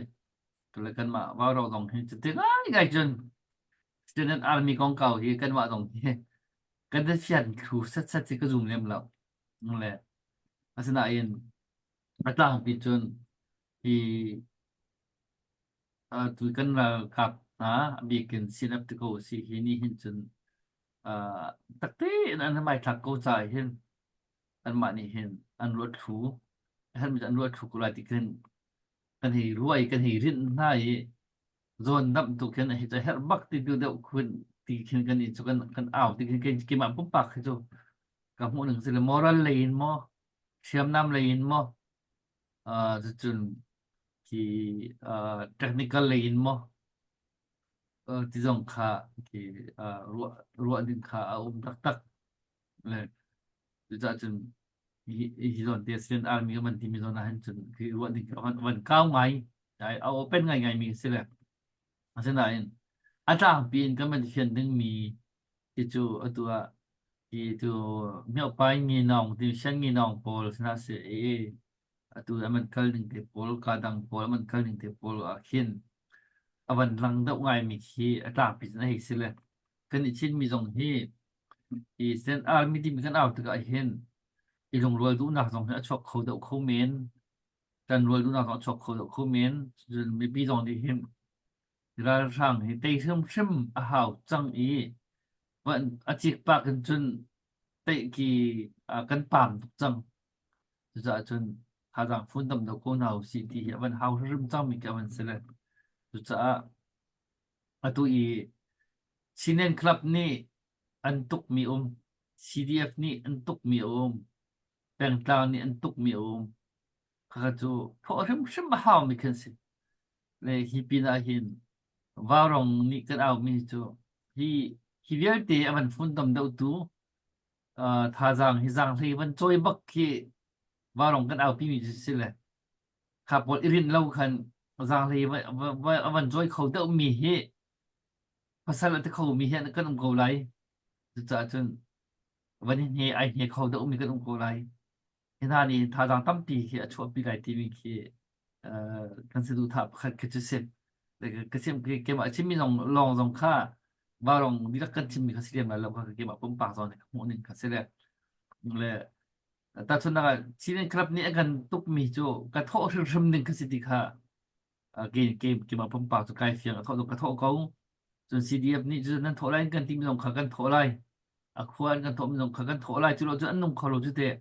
tule kanmah vaurawng zong hi cuti ngaingai cun Student Army kongkau hi kanmah zong hi kan i fian thlu setset hi ka zum lem lo. Le asinain a tlangpi cun hi tu kan ralkap hna a bik in CNF ti ko si hi ni hin cun takte in an hmaithlak ko caah hin anmah nih hin an ruat thlu an ruat thlu ko lai ti khin kan hei ruah i kan hei rinh hna i zawn damh tu khin hi cu herh bak ti tu deuh khun ti khin kan i cu kan kan au ti khin kei keimah pumpak hi cu ka hmuh ning si le moral lei in maw hriamnam lei in maw uh, cun khi uh, technical lei in maw uh, ti zong kha khi uh, ruah ruah ding kha a um taktak le cucaah cun hi hi zawn te sin army man timi zawn ah hin cun khi ruah ding van van kau ngai ai a open ngai ngai mi si le asinain a tlangpi in kan van fian ding mi ti cu atu ah hi tu miopai ngi nawng ti shan ngi nawng pawl sina si i atu aman kal ding te pawl ka dang pawl aman kal ding te pawl ah khin avan lang deuh ngai mi khi a tlangpi cun a hei si le kan i chin mi zong hi Hi sen army timi kan au tikah hin i lungrual duhnak zong hi a chuak kho deuh kho men. Kan rual duhnak zong a chuak kho deuh kho men. Cun mipi zong nih hin ralhrang hi tei hrimhrim a hau cang i a cikpak in cun teih ki kan paam tuk cang. Cucaah cun thazaang funtom deuh ko hna usih ti hi a van hau hrimhrim cangmi khi a van si le. Cucaah atu i Chinland Club nih. an tukmi um, CDF nih an tukmi a um, pengtlang nih an tukmi a um. Khakha cu thawh hrimhrim a haumi khan si. Le hi pin ah hin Vaurong nih kan aumi cu hi hi vialte a van funtom deuhtu uh, thazaang hi zaanghlei van cawi bak khi Vaurong kan aupimi cu si le kha pawl i rinh lo khan zaanghlei a van cawi kho deuhmi hi pasal a ti khomi hi kan um ko lai. Cucaah cun van i hne ai hne kho deuhmi kan um ko lai. Hi hna nih thazaang tampi khi a chuahpi lai timi khi uh, kan saduhthah pakhat khi cu si. Ka chim keimah chimmi lawng lawng zong kha varong dihlak kan chimmi kha si lem lai lo kha keimah pumpak zong nih ka hmuh ning kha si le le tahchunhnak ah Chin Club nih a kan tukmi cu ka thawh hrimhrim ding kha si ti kha ke ke keimah pumpak cu kai fiang a thawh ka thawh ko cun CDF nih cu nan thawh lai kan timi zong kha kan thawh lai a khua an kan thawhmi zong kha kan thawh lai cu lo cun an nung kho lo cu teh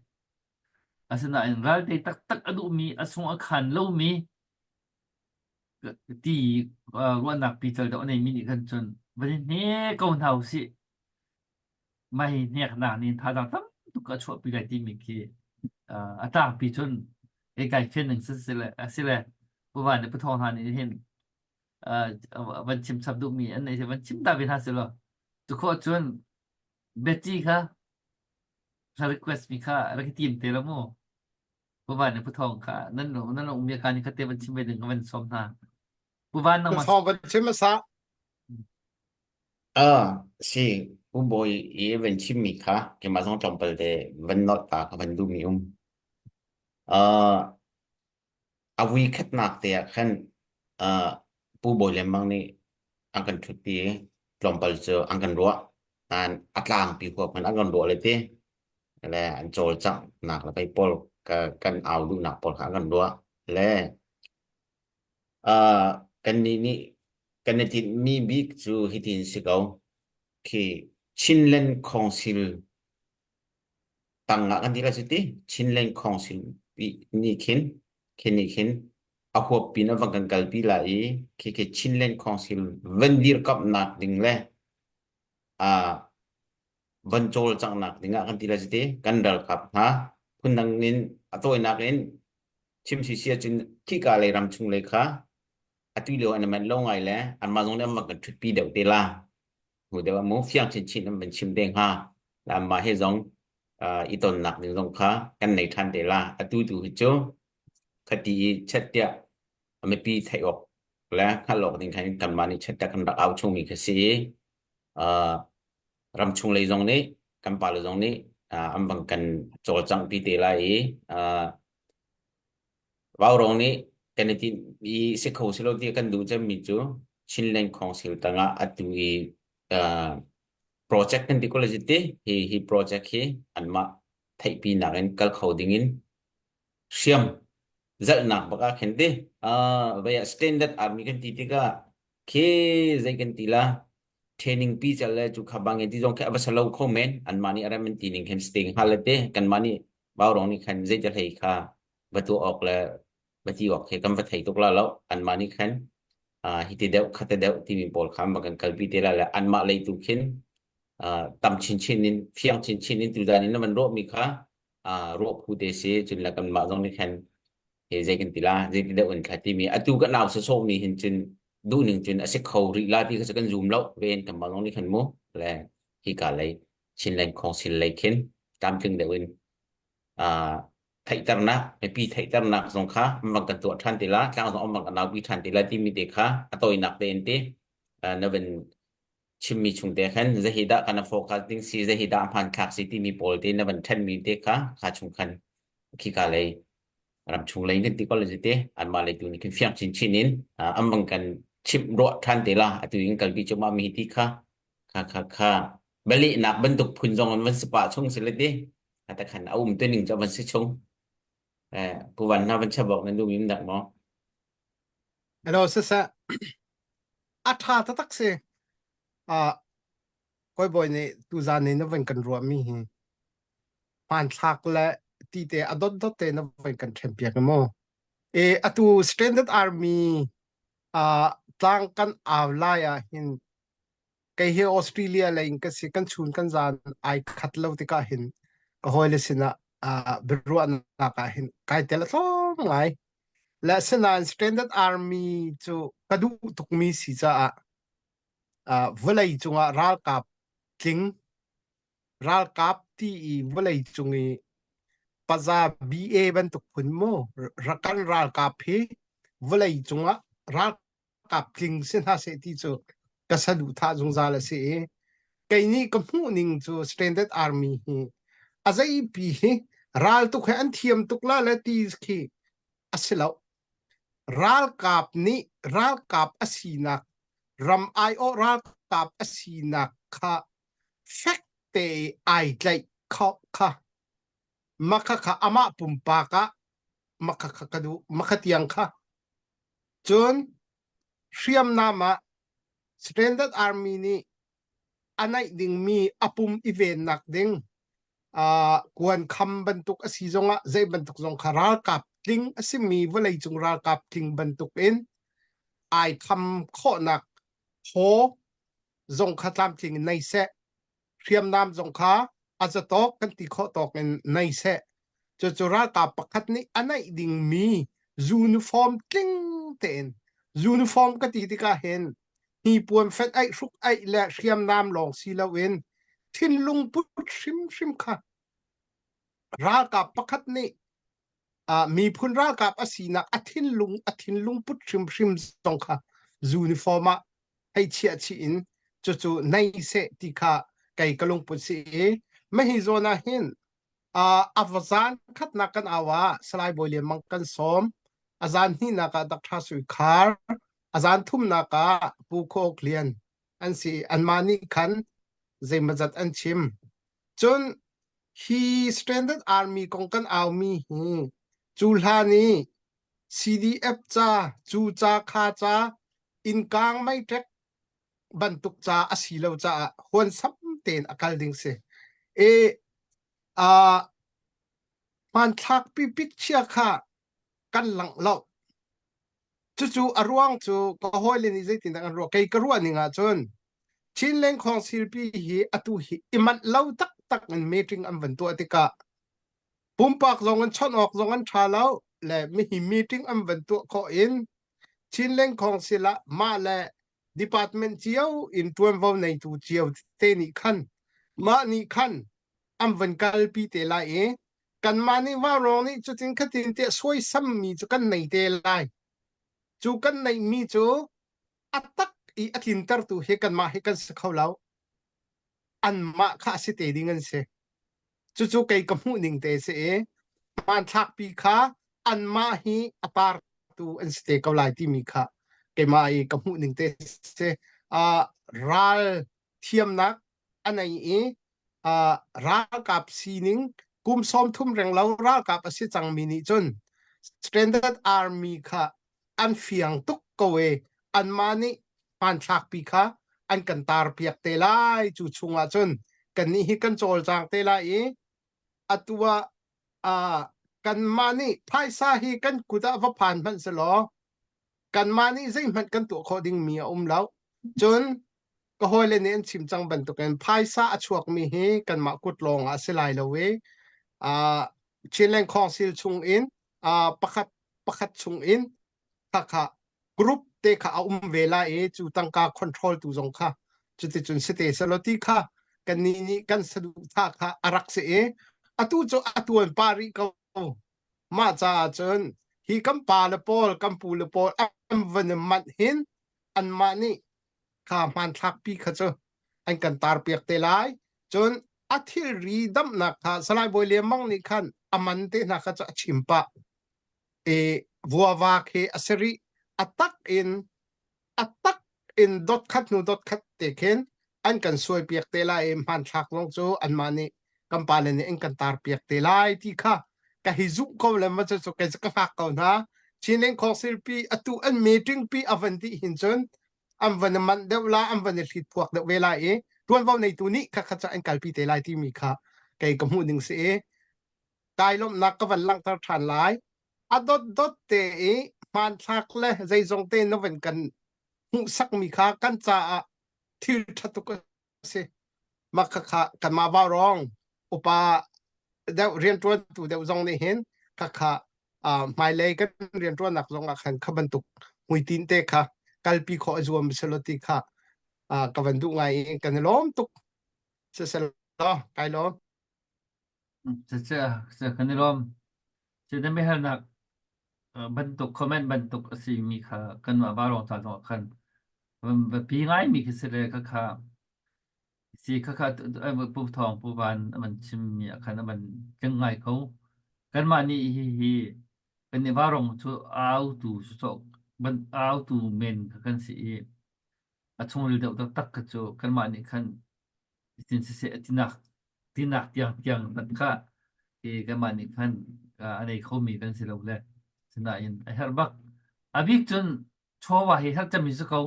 asinain ralte taktak a duhmi a sung a khan lomi ti ruahnak pical deuh a neimi nih khan cun van i hne ko hna usih mah hi hneknak nih thazaang tam tuk a chuahpi lai timi khi a tlangpi cun kei kai fian ning si le a si le Pu Van le Pu Thawng hna nih hin van chim chap duhmi an nei van chim ta ve hna seh law cu khawh cun Betty kha ka request mi kha rak i tim te lo mu Pu Van le Pu Thawng kha nan nan um ka ni kha te van chim ve ding ka van sawm hna Pu Van nangmah Thawng van chim hmasa. Ah, si, Pu Bawi i van chimmi kha keimah zong tlawmpal te van nolh ta ka van duhmi um. Uh, a vui khatnak te ah khan uh, Pu Bawi lengmang nih an kan ṭhutpi i tlawmpal cu an kan ruah. Nain a tlangpi huap khan an kan ruah le ti le an cawlcanghnak le pei pawl ka, kan au duhnak pawl kha an kan ruah. Le Uh, kannih nih kan i tinhmi bik cu hitin si ko. Khi Chinland Council tangah kan ti lai cu ti. Chinland Council nih khin khi nih khin a huap pin a van kan kalpi lai i khi khi Chinland Council van dirkamhnak ding le uh, van cawlcanghnak ding ah kan ti lai cu ti. Kan ralkap hna phundang in a tawinak in chim si si ahcun khika lei ram chung lei kha atu lio an i manh lo ngai le anmah zong nih an van kan ṭhutpi deuh te la hmu deuh ah mu fiang chinchin an van chim te hnga le anmah he zong uh, i tonnak ding zong kha kan nei ṭhan te la atu tu hi cu khati i chat tiah mipi theih awk le hngalh awk ding khan kanmah nih chat tiah kan rak au chungmi kha si i uh, ramchung lei zong nih kan pale zong nih uh, an van kan cawlcangh pi te lai i uh, Vaurong nih kan i tinh i si kho si lo ti kan duh cemmi cu Chinland Council tangah atu i uh, project kan ti ko le ti hi hi project hi anmah theihpinak in kal kho ding in hriam zalhnak bak ah khin ti uh, vei ah standard army kan ti tikah khi zei kan ti la training pi cal le cu kha bangin ti zong khi a va salo kho men anmah nih a rem an ti ning khin sting hal le te kanmah nih Vaurong nih khan zei hlei kha va tuah awk le va ti awk khi kan va thei tuk la lo anmah nih khan uh, hi ti deuh kha ti deuh timi pawl kha an va kan kalpi te la le anmah lei tu khin uh, tam chinchin in fiang chinchin in tuzan in van ruahmi kha uh, ruah phu te si cun le kanmah zong nih khan he zei kan ti la zei ti deuh in thla timi atu kan au sawsawh mi hin cun duhning cun a si kho rih la ti kha kan zum lo ven kanmah zong nih khan mu le hi ka lei Chinland Council lei khin tlamtling deuh in uh, theihternak mipi theihternak zong kha an van kan tuah ṭhan ti la tlang zong an van kan naupi ṭhan ti la timi te kha a tawinak tein ti uh, na van chimmi chung te khan zehi dah kan focus ding si zehi dah hmanthlak si timi pawl te na van ṭhenmi te kha kha chung khan khika lei ram chung lei kan ti ko le te anmah lei tu nih khin fiang chinchin in uh, an van kan chimh ruah ṭhan te la atu in kalpi cuahmah mi ti kha kha kha kha balehnak bantuk phun zong an van si pah chung si le ti ata khan a um te ning cu van si chung eh pu van na van chabok nan dum im dak maw Hello siseh a tha taktak si ah koi bawi nih tuzan ni na van kan ruah mi hi hmanthlak le ti te a dot dot te na van kan ṭhen piak maw e atu standard army ah tlang kan au lai ah hin. Kei hi Australia lei in ka si kan chun kan zan ai khat lo tikah hin ka hawile sinah uh, biaruahnak ah hin kai tel a tlawm ngai. Le asinain Standard Army cu ka duh tukmi si caah uh, vawlei cungah ralkap tling ralkap ti i vawlei cung i paza BA bantuk phun mu kan ralkap hi vawlei cungah ralkap tling si hna seh ti cu ka saduhthah zungzal a si i kei nih ka hmuh ning cu Standard Army hi a zeipi hi ral tuk he an thiam tuk la le ti khi a si lo. Ralkap nih ralkap a sinak ram aiawh ralkap a sinak kha fek te ai tlaih kho kha makha kha amah pumpak ah makha kha ka duh makha tiang kha cun hriamnam ah Standard Army nih a naih dingmi a pum i vennak ding uh, kuan kham bantuk a si zongah zei bantuk zong kha ralkap tling a simi vawleicung ralkap tling bantuk in ai kham khawhnak phaw zong kha tlamtling in nei seh hriamnam zong kha a zatawk kan ti khawh tawk in nei seh cucu ralkap pakhat nih a neih dingmi uniform tling tein uniform ka ti tikah hin hnipuan fenh aih hruk aih le hriamnam lawng si loin thinlung put hrimhrim kha ralkap pakhat nih uh, miphun ralkap a sinak a thinlung a thinlung put hrimhrim zong kha uniform ah hei chiah chih in cucu nei seh ti kha kei ka lungput si i mahi zawn ah hin uh, a zan khatnak kan au ah Salai Bawi Lian Mang kan sawm a zan hnihnak ah Dr. Sui Khar a zan thumnak ah Pu Kho Ok Lian an si anmah nih khan zeimawzat an chim cun hi Standard Army kong kan aumi hi cu hlan i CDF ca cu ca kha ca innkang meiṭek bantuk ca a si lo caah huansam tein a kal ding si. E a hmanthlak pipik chia kha kan langh lo. Cucu a ruang cu ka hawile nih zeitindah an ruah kei ka ruah ning ahcun Chinland Council pi hi atu hi i manh lo taktak in meeting an van tuah tikah pumpak zong an chawnh awk zong an ṭha lo le mihi meeting an van tuah khawh in Chinland Council ah mah le department cio in ṭuanvo neitu cio te nih khan mah nih khan an van kalpi te lai i kanmah nih vaurawng nih cutin khatin tiah suaisammi cu kan nei te lai. Cu kan neihmi cu a tak i a tlintertu hi kanmah hi kan si kho lo. Anmah kha a si te ding an si. Cucu kei ka hmuh ning te si i hmanthlakpi kha anmah hi a partu an si te ko lai timi kha keimah i ka hmuh ning te si. Uh, ral thiamnak a nei i uh, ralkap sining kum 30 reng lo ralkap a si cangmi nih cun Standard Army kha an fiang tuk ko e anmah nih hmanthlakpi kha an kan tar piak te lai cu chungah cun kannih hi kan cawlcang te lai i atu ah uh, kanmah nih phaisa hi kan kut ah va phan hmanh selaw kanmah nih zeihmanh kan tuah khawh dingmi a um lo cun ka hawile nih an chim cang bantukin phaisa a chuakmi hi kanmah kut lawng ah a si lai lo i uh, Chinland Council chung in uh, pakhat pakhat chung in kha kha group te kha a um ve lai i cu tangka control tu zong kha cuticun si te selaw ti kha kannih nih kan saduhthah kha a rak si i atu cu a tuan pa rih ko mah caah cun hi kan pa le pawl kan pu le pawl an van i manh hin anmah nih kha hmanthlak pi kha cu an kan tar piak te lai cun a thilri damnak kha Salai Bawi Lian Mang nih khan a man te hna kha cu a chim pah i vuava khi a si rih a tak in a tak in dot khat hnu dot khat te khin an kan suai piak te lai i hmanthlak zong cu anmah nih kan pale nih an kan tar piak te lai ti kha ka hi zumh ko le ma cu kei cu ka hngak ko hna Chinland Council pi atu an meeting pi a van dih hin cun an van i manh deuh la an van i hlit phuak deuh ve lai i tuanvo neitu nih kha kha cu an kalpi te lai timi kha kei ka hmuh ning si i kai lawmhnak ka van langhter ṭhan lai a dot dot te i hmanthlak le zeizong te na van kan hmuhsakmi kha kan caah. Thil ṭha tuk a si. Mah khakha kanmah vaurawng upa deuh rianṭuantu deuh zong nih hin khakha hmailei kan rianṭuannak zong ah khan kha bantuk hmuitinh te kha kalpi khawh a zuam selaw ti kha ka van duh ngai i kan i lawm tuk. Siselaw kai lawm. Kan i lawm. Cu na biahalnak bantuk comment bantuk a si mi kha kanmah vaurawng ca zong ah khan biapi ngaimi khi si le khakha si khakha Pu Thawng Pu Van a van chimmi ah khan a van tling ngai ko. Kanmah nih hihi kan i vaurawng cu autu autu men kha kan si i a chungril deuh taktak kha cu kanmah nih khan Cutin siseh tinak tinak tiangtiang hmanh kha hi kanmah nih khan a nei khomi kan si lo le sinain a herh bak. A bik cun chawva hi herh cemmi si ko.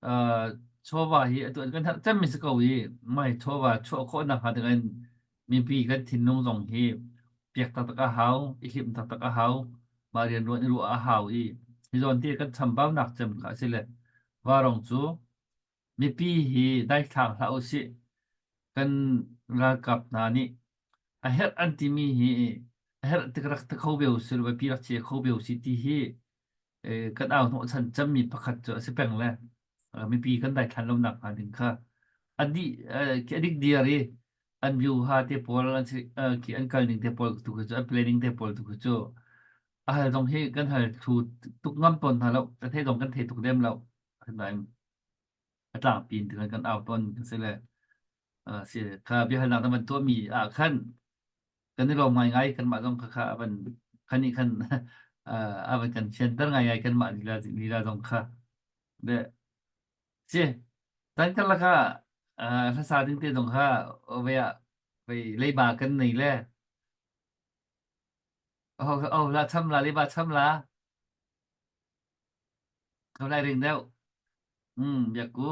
Uh, chawva hi atu kan herh cemmi si ko i mai chawva chuah khawh nakhnga dingin mipi kan thinlung zong hi piak taktak a hau, i hlimh taktak a hau, mah rianruan i ruah a hau i hi zawn te kan chambaunak cem kha a si le varong cu Mipi hi daithlang hlah usih. Kan ralkap hna nih a herh an timi hi a herh tik rak ti kho ve usih law mipi rak che kho ve usih ti hi kan au hnawhchan cemmi pakhat cu a si peng le mipi kan daithlan lo nak hnga ding kha a dih a dik diar i an view-ha te pawl an si khi an kal ning te pawl tu khi cu an planning te pawl tu khi cu a hal zong hi kan hal thlu tuk ngam tawn hna lo a thei zong kan thei tuk lem lo nain a tlangpi in tikan kan au tawn kan si le si kha biahalnak na van tuahmi ah khan kan i lawm ngaingai kanmah zong kha kha avan khan nih khan avan kan fianter ngaingai kanmah lila lila zong kha de si tan karlak ah hlasa ding te zong kha ve ah vei leiba kan nei le oh oh la cham la leiba cham la Ko lai ring deuh. Mm, biak ku.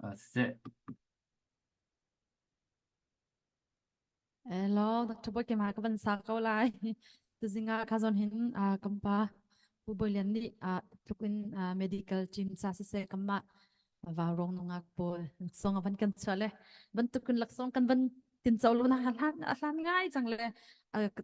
Ah, siseh. Hello, Dr. Boy ke ma ka van sa ko lai. Tuzinga kha zon hin a kampa Pu Boy Lian nih a tlukin medical team sa siseh kamma vaurong nungak pawl laksawng a van kan chuah le bantukin laksawng kan van tin co lo na hlan a hlan ngai cang le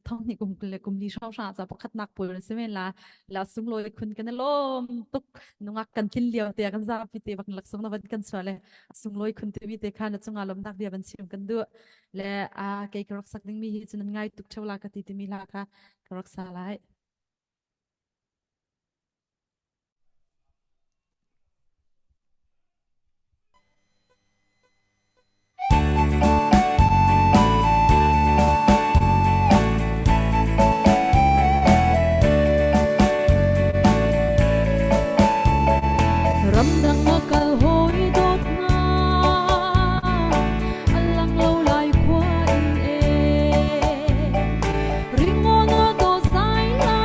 thong hnih kum le kum li hrawng hrang ca pakhatnak pawl na si men la la sunglawi khun kan lom tuk nungak kan thin lio te kan zapi te bak laksawng na van kan chuah le sunglawi khun te mi te kha na chunga lomnak bia van chim kan duh le a kei ka rak sak ding mi hi cu nan ngai tuk theu la ka ti timi la kha ka rak sa lai. Ramdang a kal hawi dawtnak a lang lo lai khua in e Ringawn a dawt zai lai.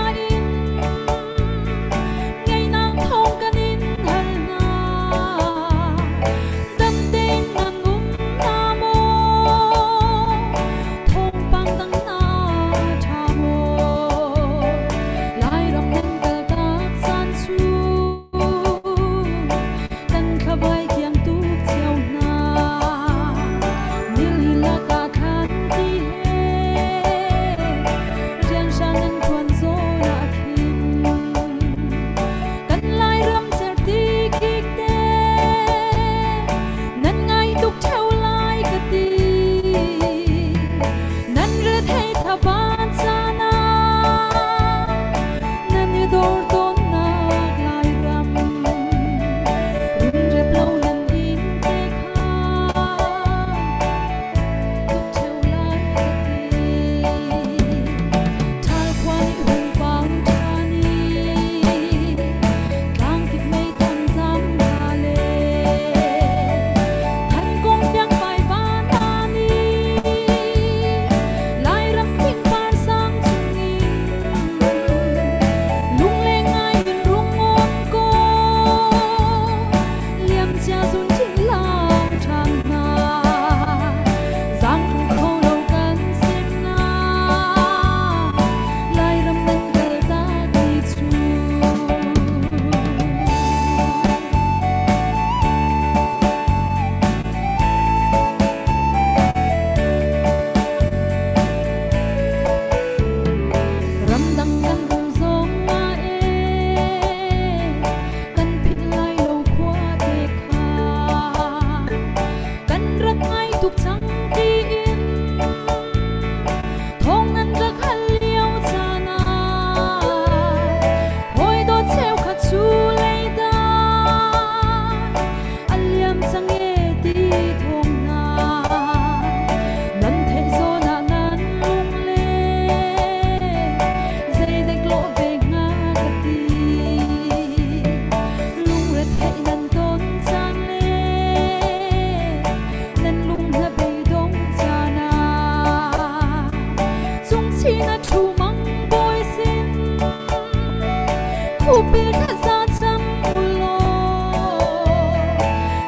Upil thlaza cam ulaw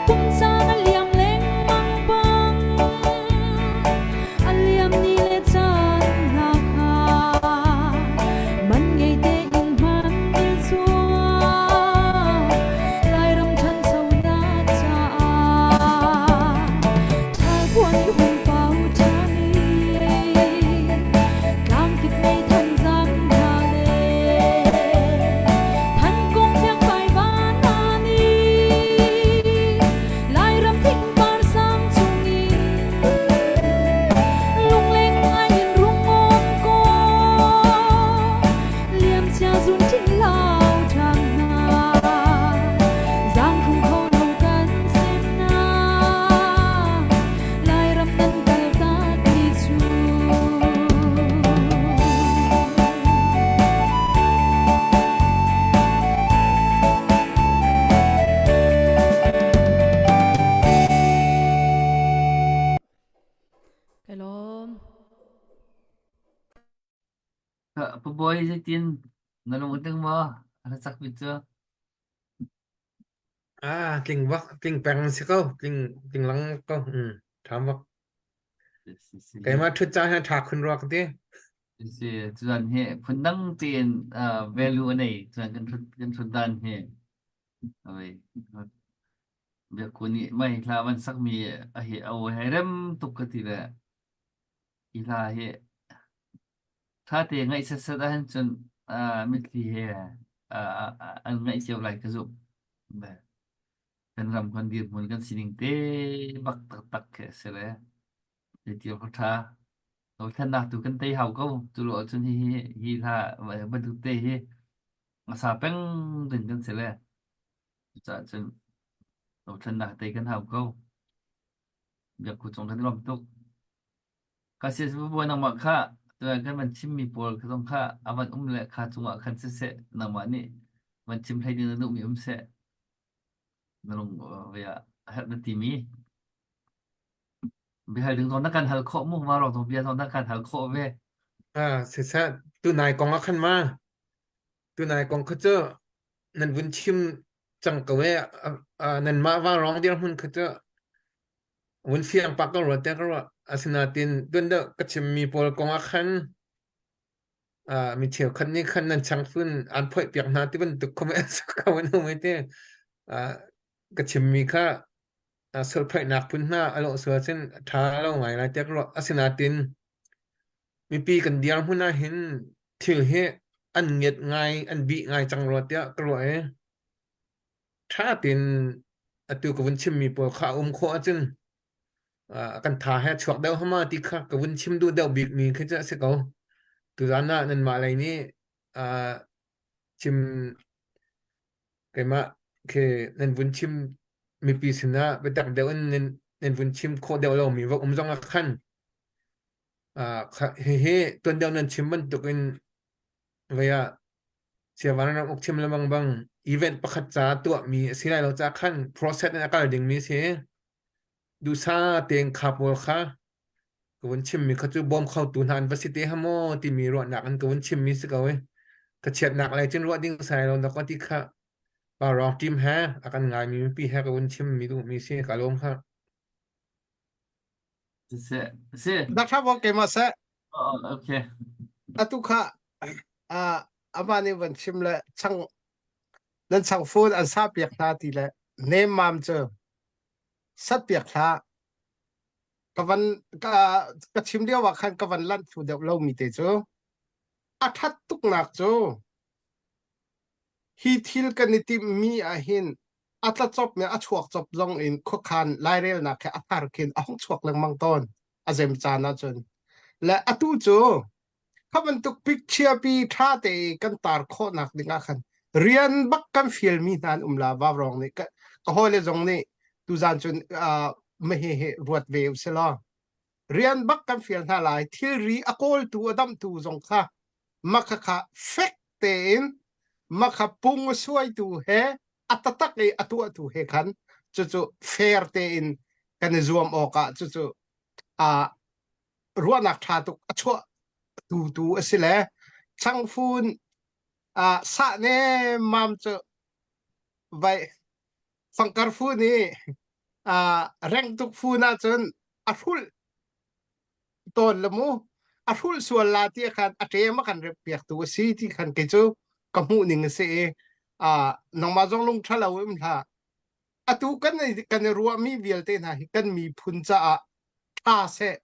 kum caan a liam lengmang bang a liam ni le caan hna kha man ngei tein hman i zuam Lairam ṭhanchonak caah ṭhalkuan i hun pau ṭhan i tlangkip mei thanzam hna le thankung fiangfai van hna nih Lairam thingpar sang chungin lungleng ngai in rung um kaw liamcia zun ṭin lau ṭhan hna zaanghrung kho lo kan semnak Lairam nan kaltak ni cu. Ka lawm. Pabawi zeitin na lung a tling maw? A hlasak mi cu? Ah, tling bak, tling peng si ko, tling tling lang ko. Mm, ṭha bak. Si Keimah ṭhut caan hi ṭha khun rua ka ti. si cuan hi phundang tein uh, value a nei cuan kan ṭhut kan ṭhut dan hi oi biakku nih mai hla van sakmi a hi a he rem tuk ka ti le hi hla hi ṭha te ngaih setsat ahhin cun uh, mitthli he uh, an ngaih cio lai ka zumh. Kan ram kan dirhmun kan sining te bak taktak khi a si le zeiti awk a ṭha. Dothlennak tu kan tei hau ko. Cu lo ahcun hi hi hi hla bantuk te hi a sa peng ding kan si le cucaah cun dothlennak tei kan hau ko. Biakku cung kan i lawm tuk. Ka sia buai nangmah kha tuan kan van chimmi pawl kha zong kha a van um le kha cungah khan siseh nangmah nih van chim hlei ding na duhmi um seh na lung ve ah a herh na timi biahal ding zong na kan hal khawh mu ma rong zong bia zong na kan hal khawh ve Ah, siseh tunai kong ah khan ma tunai kong kha cu nan vun chim cang ko e nan mah va rong dir hmun kha cu vun fiang pak ko rua te ka ruah asinain tuan deuh ka chimmi pawl kong ah khan mi cheukhat nih khan nan changfun an phoih piak hna ti bantuk comment ka vun um te ka chimmi kha sulphaihnak phun hna a lawh sual cun a ṭha lo ngai lai tiah ka ruah asinain mipi kan dir hmun ah hin thil hi an ngiat ngai an bih ngai cang rua tiah ka ruah i ṭha tein atu ka vun chimmi pawl kha a um khawh ahcun kan tha he chuak deuh hama ti kha ka vun chim duh deuh bikmi khi cu a si ko. Tuzan ah nanmah lei nih chim keimah khi nan vun chim mipi sinah biatak deuh in nan nan vun chim khawh deuh lomi va um zong ah khan hihi tuan deuh nan chim bantukin vei ah Siavan ram uk chim lengmang bang event pakhat ca tuahmi a si lai lo ca khan process in a kal dingmi a si. Duhsa tein kha pawl kha ka vun chimmi kha cu bawm khotu hna an va si te ha maw timi ruahnak in ka vun chimmi si ko i ka chiatnak lei cun ruah ding sai lo na ka ti kha pa rawng team he a kan ngaimi mipi he ka vun chimmi duhmi si ka lawm kha. Si si. Dak tha bok keimah seh. Oh, okay. Atu kha uh, amah nih van chim le chang nan chang phone an sa piak hna ti le nem mam cu sat piak hlah ka van ka ka chim lio ah khan ka van lanh thlu deuh lo mi te cu a that tuk nak cu hi thil kan i timh mi ah hin a tla cop me a chuak cop zong in khuakhan lairelnak he a thar khin a hung chuak lengmang tawn a zem caan ahcun le atu cu kha bantuk picture pi tha te kan tar khawhnak ding ah khan rian bak kan fialmi hna an um la vaurong nih ka ka hawile zong nih tuzan cun uh, mahi he ruat ve usila rian bak kan fial hna lai thilri a kawltu a damtu zong kha makha kha fek tein makha pung a suaitu he a tatak i a tuahtu he khan cucu fair tein kan i zuam awkah cucu uh, ruahnak ṭha tuk a chuah tu tu a si le changfun Ah sah ne mam cu vai fangkar fu nih ah reng tuk fu na cun a hrulh tawn le mu a hrulh sual la ti khan a ṭem a kan rep piak tu a si ti khan kei cu ka hmuh ning a si i ah nangmah zong lung ṭha lo um hlah atu kan kan i ruahmi vialte hna hi kan miphun caah ṭha seh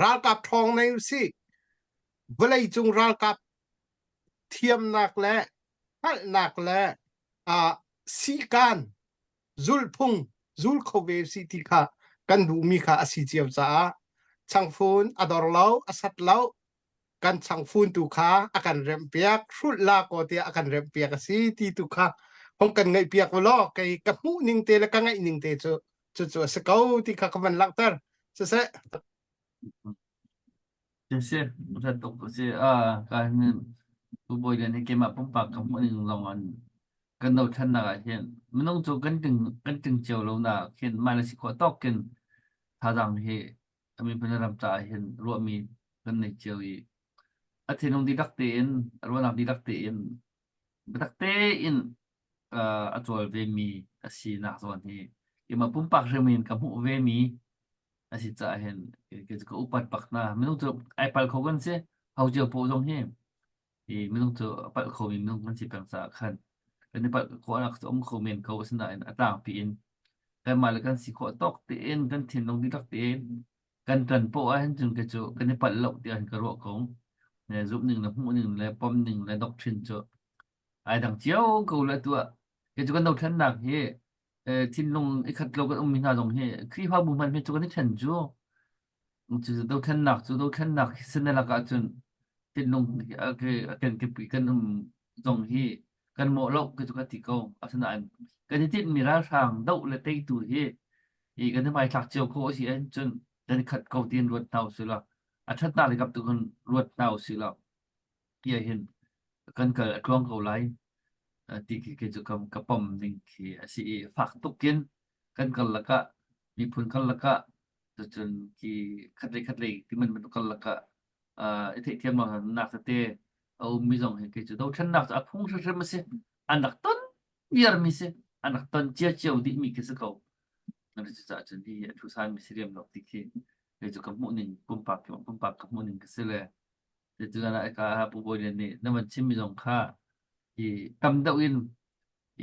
ralkap ṭhawng nei usih vawleicung ralkap thiamnak le hngalhnak le uh, sikan zulphung zul kho ve si ti kha kan duhmi kha a si cio caah changfun a dor lo a sat lo kan changfun tu kha a kan remh piak hrulh la ko tiah a kan remh piak a si ti tu kha hong kan ngaih piak u law kei ka hmuh ning te le ka ngaih ning te cu cu cu a si ko ti kha ka van langhter siseh Si, rat tuk si. Ah, ka hin tu bawi le nih keimah pumpak ka hmuh ning zong an kan dothlennak ah hin minung cu kan ting kan ting cio lo na khin mah le si khawh tawk kin thazaang hi a miphun ram caah hin ruahmi kan nei cio i a thinlung dihlak tein a ruahnak dihlak tein biatak tein uh, a cawl vemi a sinak zawn hi keimah pumpak hrim in ka hmuh vemi a si caah hin kei cu ka upat bak hna minung cu ai pal kho kan si ho cio paoh zong hi i minung cu a palh khomi minung kan si peng caah khan kan i palh khawhnak cu um kho men ko asinain a tlangpi in kanmah le kan si khawh tawk tein kan thinlung dihlak tein kan ṭan poah ahhin cun kei cu kan i palh lo tiah ka ruah ko. Zumh ning le hmuh ning le pom ning le doctrine cu ai dang cio ko le tuah. Kei cu kan dothlennak hi thinlung i khat lo kan ummi hna zong hi Khrihfabu hmanh hi cu kan i ṭhen cu. Cu dothlennak cu dothlennak sinalak ahcun thinlung a kenkip i kan um zong hi kan mawh lo khi cu ka ti ko. Asinain kan i tinhmi ralhrang doh le teitu hi i kan i hmaithlak cio khawh a si ahcun kan i khat ko tiin ruat hna usih law a ṭhatnak lei kap tu khan ruat hna usih law ti ahhin kan kal a tluang ko lai ti khi kei cu ka, ka pom ning khi a si i fak tuk in kan karlak ah miphun karlak ah cucun khi khatlei khatlei ti man bantuk karlak ah i theihthiam nak tete a ummi zong hi kei cu dothlennak cu a phung hrimhrim a si an rak ton viarmi si an rak ton cia cio dihmi khi si ko cucaah cun hi a thu sanmi si riam lo ti khi kei cu ka hmuh ning pumpak pumpak ka hmuh ning ka si le cucaah ka Pu Bawi Lian nih na van chimmi zong kha i tam deuh in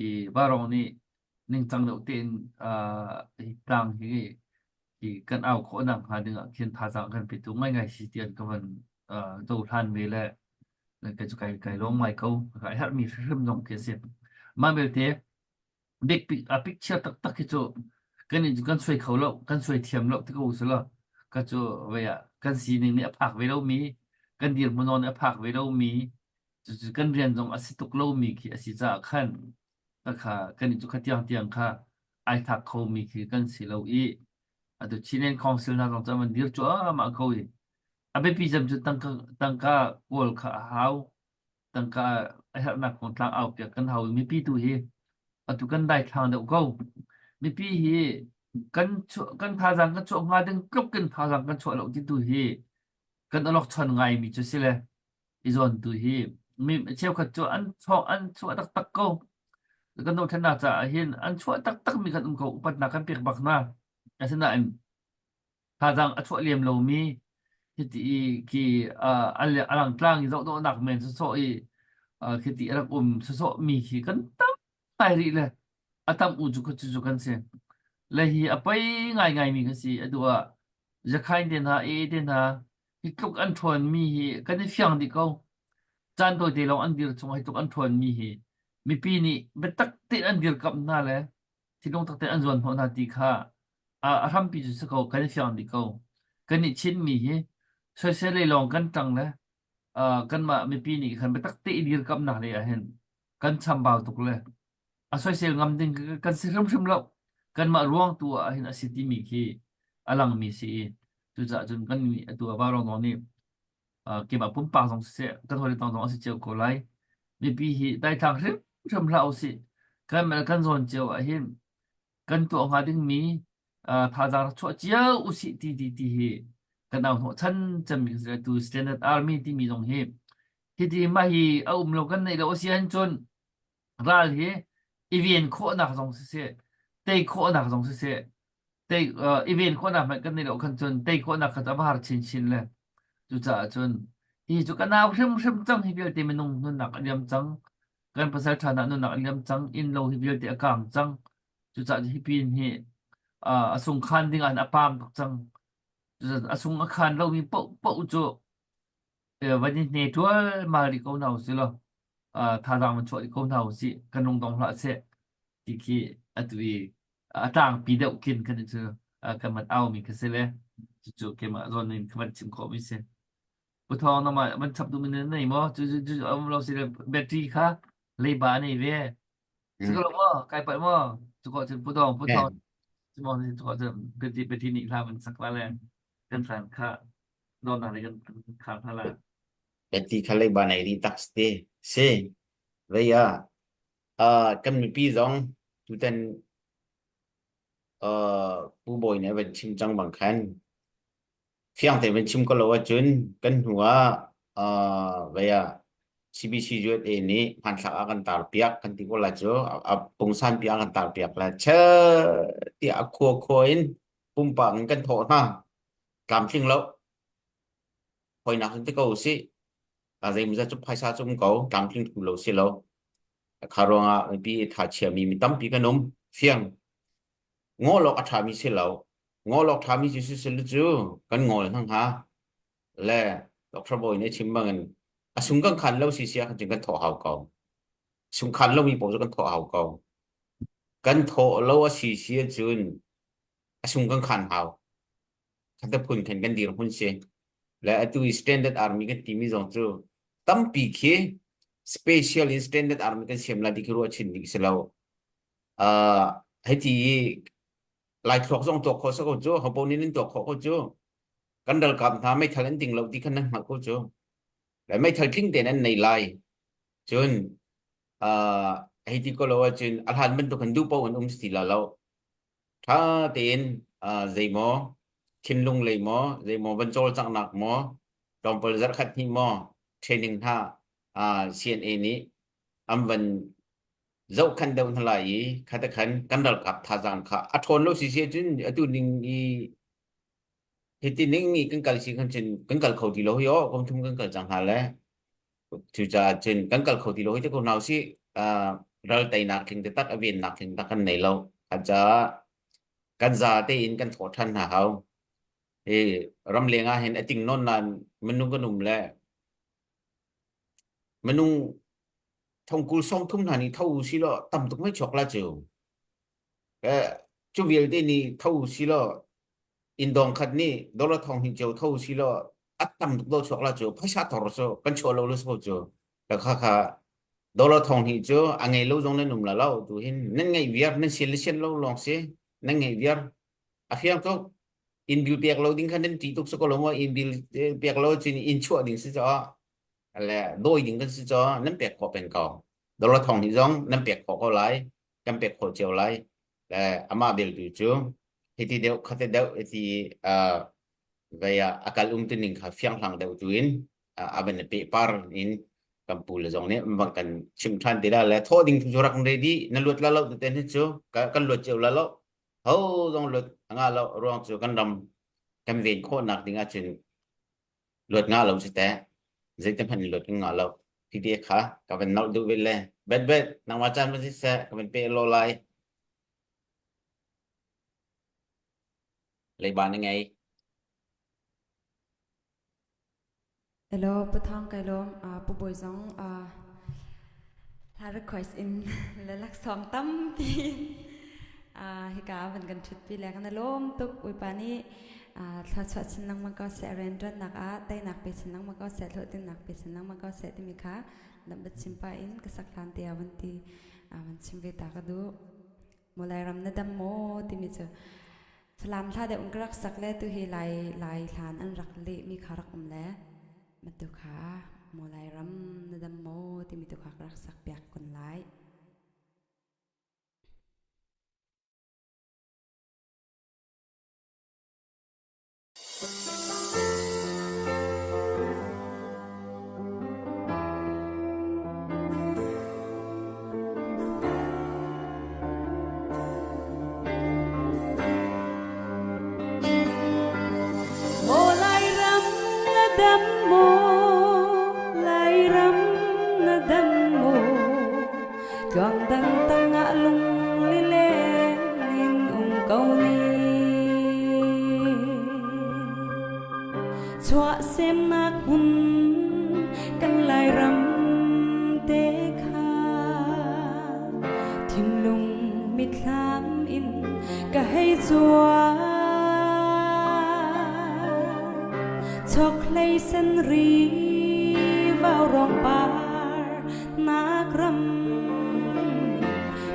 i varong nih ningcang deuh tein hi tlang hi hi kan au khawh nak hnga ding ah khin thazaang kan petu ngaingai si tian ka van cohlan ve le kai cu kai kai lawm ngai ko ka herhmi hrimhrim zong khi a si mah belte big a picture taktak hi cu kan in kan suai kho lo kan suai thiam lo ti ko usila ka cu ve ah kan sining nih a phak ve lo mi kan dirhmun nih a phak ve lo mi cucu kan rian zong a si tuk lo mi khi a si caah khan kha kan cu kha tiang tiang kha ai thak kho mi khi kan si lo i atu Chinland Council hna zong cu an dir cuahmah ko i a biapi cem cu tangka tangka kawl kha a hau tangka a herhnak kong tlang au piak kan hau mipi tu hi atu kan daithlang deuh ko mipi hi kan kan thazaang kan chuah hnga ding tluk in thazaang kan chuah lo ti tu hi kan alok chon ngai mi cu si le i zawn tu hi mi cheukhat cu an chuah an chuah taktak ko kan dothlennak caah hin an chuah taktak mi kan um ko upatnak kan pek bak hna asinain thazaang a chuah liam lomi hiti i khi a langtlang i zohdawhnak men sawsawh i khiti a rak um sawsawh mi khi kan tam ngai rih le a tam u cu cu cu kan si le hi a pei ngai ngai mi kan si a duh ah Zakhain te hna e te hna hi tluk an ṭhawn mi hi kan i fiang dih ko caan tawite lawng an dir chung hi tluk an ṭhawn mi hi mipi nih biatak tein an dirkamh hna le thinlung tak tein an zuan hnawh hna ti kha a a hrampi cu si ko kan i fiang dih ko kan i Chinmi hi soisel lei lawng kan ṭang le uh, kanmah mipi nih khan biatak te i dirkamhnak lei ah hin kan chambau tuk le a soisel ngam ding kan si hrimhrim lo kanmah ruang tu ah hin a si timi khi a langmi si i cucaah cun kan nih atu a vaurawng zong nih keimah pumpak zong siseh kan hawi tang zong a si cio ko lai mipi hi daithlang hrimhrim hlah usih kan kan zawn cio ah hin kan tuah hnga dingmi thazaang rak chuah cio usih ti ti ti hi kan au hnawh chan cemmi tu Standard Army timi zong hi. Hiti mah hi a um lo kan neih lo a si ahcun ral hi i ven khawhnak zong siseh, tei khawhnak zong siseh, tei uh, i ven khawhnak hmanh kan neih lo khan cun tei khawhnak kha cu a va har chinchin le. Cucaah cun hi cu ka nau hrimhrim cang hi vialte minung nunnak a liam cang. Kan pasal ṭha hna nunnak a liam cang. Inn lo hi vialte a kang cang. Cucaah hi pin hi uh, a sungkhan ding ah a pam tuk cang. A sung a khan lomi paohpaoh cu van i hne ṭualmal rih ko hna usih law thazaang van chuah rih ko hna usih kan lungdong hlah seh ti khi atu i a tlangpi deuh khin kan cu kan van aumi kha si le cucu keimah zawn in ka van chim khawhmi si. Pu Thawng nama van chap duhmi na nei maw? Cu cu cu um lo si le battery kha leiba a nei ve. Si ko lo maw? Kai palh maw? Cu ko cun Pu Thawng Pu Thawng cu maw cu ko cun battery battery nih hla van sak la le kan hlan kha dawtnak nih kan khar hna lai. Ti kha leiba nei ri tak te si vei ah uh, kan mipi zong tutan uh, Pu Bawi nih a van chim cang bang khan fiang te van chim ko lo ahcun kan hnu ah uh, vei ah CBC USA nih hmanthlak a kan tar piak kan ti ko la cu a pungsan pi a kan tar piak la che tiah a khua khua in pumpak in kan thawh hna tlamtling lo hoinak in ti ko usih a zeimawzat cu phaisa cu um ko tlamtling thu lo si lo kha ruangah mipi tha chiami mi tampi kan um fiang ngawlok a ṭhami si lo ngawlok ṭhami cu si sil cu kan ngawl hna hnga le Dr. Bawi nih chim bangin a sung kan khan lo si sia kan kan thawh hau ko sung khan lomi paoh cu kan thawh hau ko kan thawh lo a si si cun a sung kan khan hau khat phun khan kan dirhmun si le atu i standard army kan timi zong cu tampi khi special in standard army kan siam la ti khi ruah chin ding si lo uh, hei ti i lai thluak zong tuak kho sa ko cu hopo nin in tuak kho ko cu kan ralkap hna meithal an ding lo ti khan nan hngalh ko cu le meithal tling tein an nei lai cun uh, hei ti ko lo ahcun a hlan bantuk kan duh paoh in um si la lo Ṭha tein zeimaw thinlung lei maw, zeimaw van cawlcanghnak maw, tlawmpal zarhkhat hnih maw training hna CNA nih an van zohkhan deuh hna lai i khata khan kan ralkap thazaang kha a ṭhawn lo sisi ahcun atu ning i hiti ning i kan kal si khan cun kan kal kho ti lo hi aw kum thum kan kal cang hna le Cucaah cun kan kal kho ti lo hi te ko hna usih. Ral teinak tling taktak a vennak tling tak kan nei lo. Caah kan za tein kan thawh ṭhan hna hau. Hi ramleng ah hin a ting nawn nain minung kan um le minung thongkul sawmthum hna nih tho u law tam tuk mei chuak la cu. Cu vialte nih tho u law Inndawng khat nih dollar thong hnih cio tho si law a tam tuk do chuak la cu phaisa thor cu kan chuah lo lo so cu ka kha kha dollar thong hnih cu a ngei lo zong nan um la lo tu hin nan ngeih viar nan sian le sian lo lawng si nan ngeih viar a fiang tuk inn bil pek lo ding kha nan ṭih tuk si ko lo maw inn bil pek lo cun inn chuah ding si caah le dawi ding kan si caah nan pek khawh peng ko dollar thong hnih zong nan pek khawh ko lai kan pek khawh cio lai le amah beltu cu hiti deuh khate deuh ti vei ah a kal um tuning kha fianghlang deuh tu in a van i pehpar in kan pu le zong nih van kan chim ṭhan ti la le thawh ding cu rak ready na luat la lo te ni cu kan luat cio la lo ho zong luat anga lo ruang cu kan ram kan ven khawhnak ding ahcun luat nga lo si teh zeite hmanh in luat kan ngah lo ti te kha ka van nolh duh ve le bet bet nangmah caan van si seh ka van pe lo lai leiba na ngei Hello, Pu Thawng kai lawm. Uh, Pu Bawi zong uh, hla request in le laksawng tampi uh, hika van kan ṭhutpi le kan lawm tuk. Uipa nih uh, thluachuah chin lengmang ko seh, rianṭuannak ah teinak pe chin lengmang ko seh, hlawhtlinnak pe chin lengmang ko seh timi kha lambat chim pah in ka sak hlan te ah van ti uh, van chim ve ta ka duh. Maw Lairam na dam maw timi cu Falam hla deuh in ka rak sak le tuhi Lai Lai hlan an rak lehmi kha rak um le matu kha maw Lairam na dam maw timi tu kha ka rak sak piak kun lai. tangah lunglileng in um ko ni. Chuahsemnak hmun kan Lairam te kha thinlung mitthlam in ka hei cuan. Chokhlei senri vaurawng par nak ram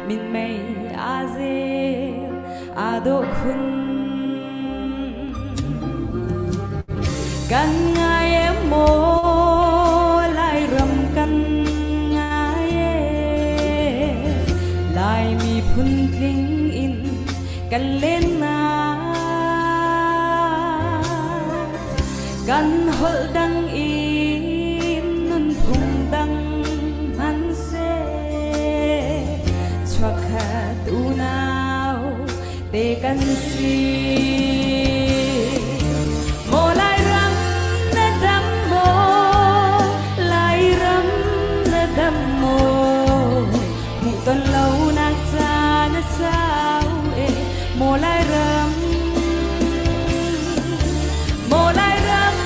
minmei aa zel aa dawh khun. Kan ngai em maw Lairam kan ngai e Lai miphun tling in kan len na Kan holh dang in nunphung dang hmanhseh chuakhat unau te kan si. Maw Lairam na dam maw? Lairam na dam maw? Hmuh ton lo nak caan a sau e maw Lairam. Maw Lairam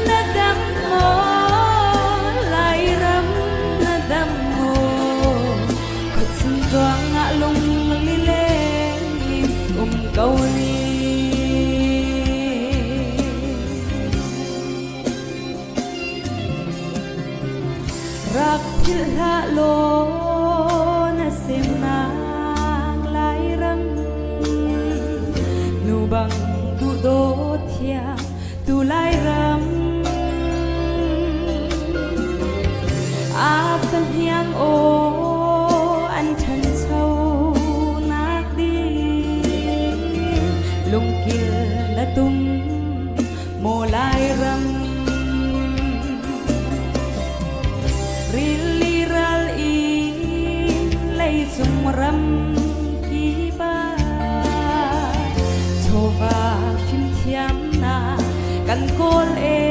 na dam maw? Lairam na dam maw? Khuachung tluang ah lung lileng in um ko ni. Rak philh hlah law na semnak Lairam nu bang duhdawt thiam tu Lairam a fahniang aw an ṭhancho nak ding lungkil na tum maw Lairam Rili ral in leicung ram kip ah chawva fimthiamnak kan kawl e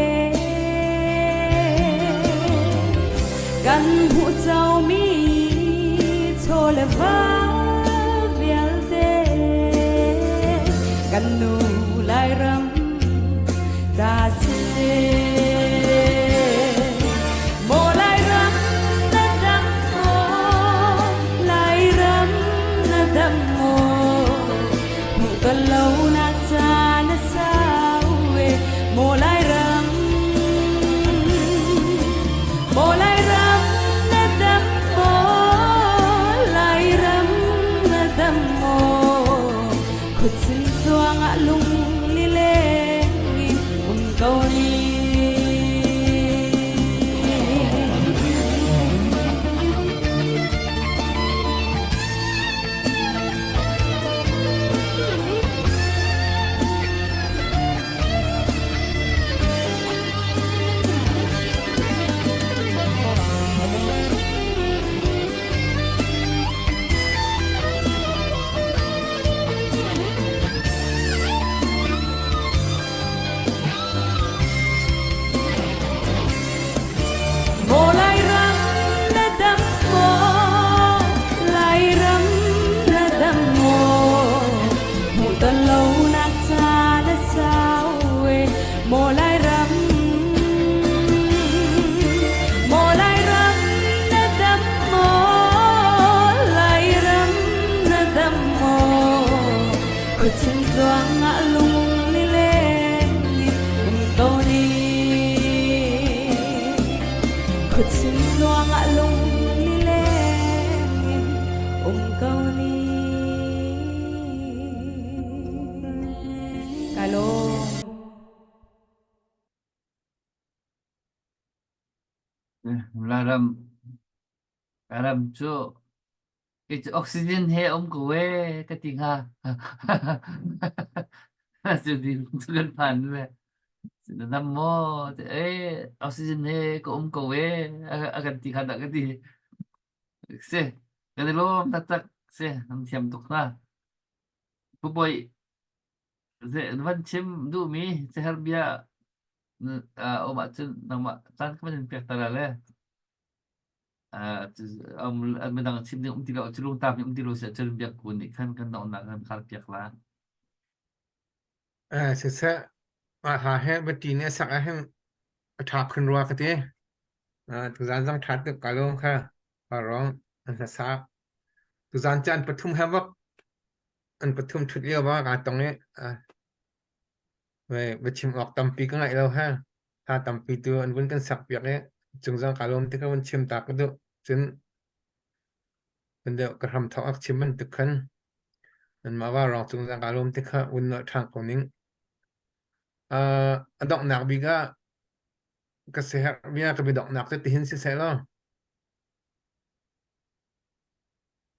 kan hmuh comi chaw le va vialte kan nu Lairam ca siseh Maw Lairam na dam maw Lairam na dam maw hmuh ton lo nak caan a sau e maw Lairam Maw Lairam na dam maw Lairam na dam maw khuachin tluang ah lung lileng in um ko ni. Maw Lairam na dam maw? Lairam na dam maw? Hmuh ton lo nak caan a sau e Maw Lairam Maw Lairam na dam maw? Lairam na dam maw? Khuachung tluang ah lung lileng in um ko ni. Khuachung tluang ah lung lileng in um ko ni. Ka lawm. Lairam Lairam cu kei cu oxygen he um ko ee ka ti hnga. Cu din cu kan phan ve. Na dam maw? Ee oxygen he ka um ko ee a kan ti kha dah ka ti. Si, kan i lawm taktak. Si, nan thiam tuk hna. Pu Bawi, van chim duhmi caher bia um ahcun nangmah caan ka van in pek ta la le. Midang chim ding um ti lo cu lungtam um ti lo si cun biak kun nih khan kan donghnak kan khar piak la. Eh siseh mah hla he biati nih a sak ahhin a ṭha khun rua ka ti. Tuzaan zong ṭha tuk ka lung kha ka rong an hlasa. Tuzaan cu an pathum he bak an pathum ṭhut lio ba kaa tong i va chim awk tampi ka ngaih lo ha. Hla tampi tu an vun kan sak piak i cung zong kaa lawm ti ka vun chim ta ka duh. Cun Kan deuh ka hram thawk ak chim bantuk khan nanmah vaurawng cung zong kaa lawm ti kha un nolh ṭhan ko ning. Uh, a donghnak bik ah ka siaherh bia ka biadonghnak cu tihin siseh law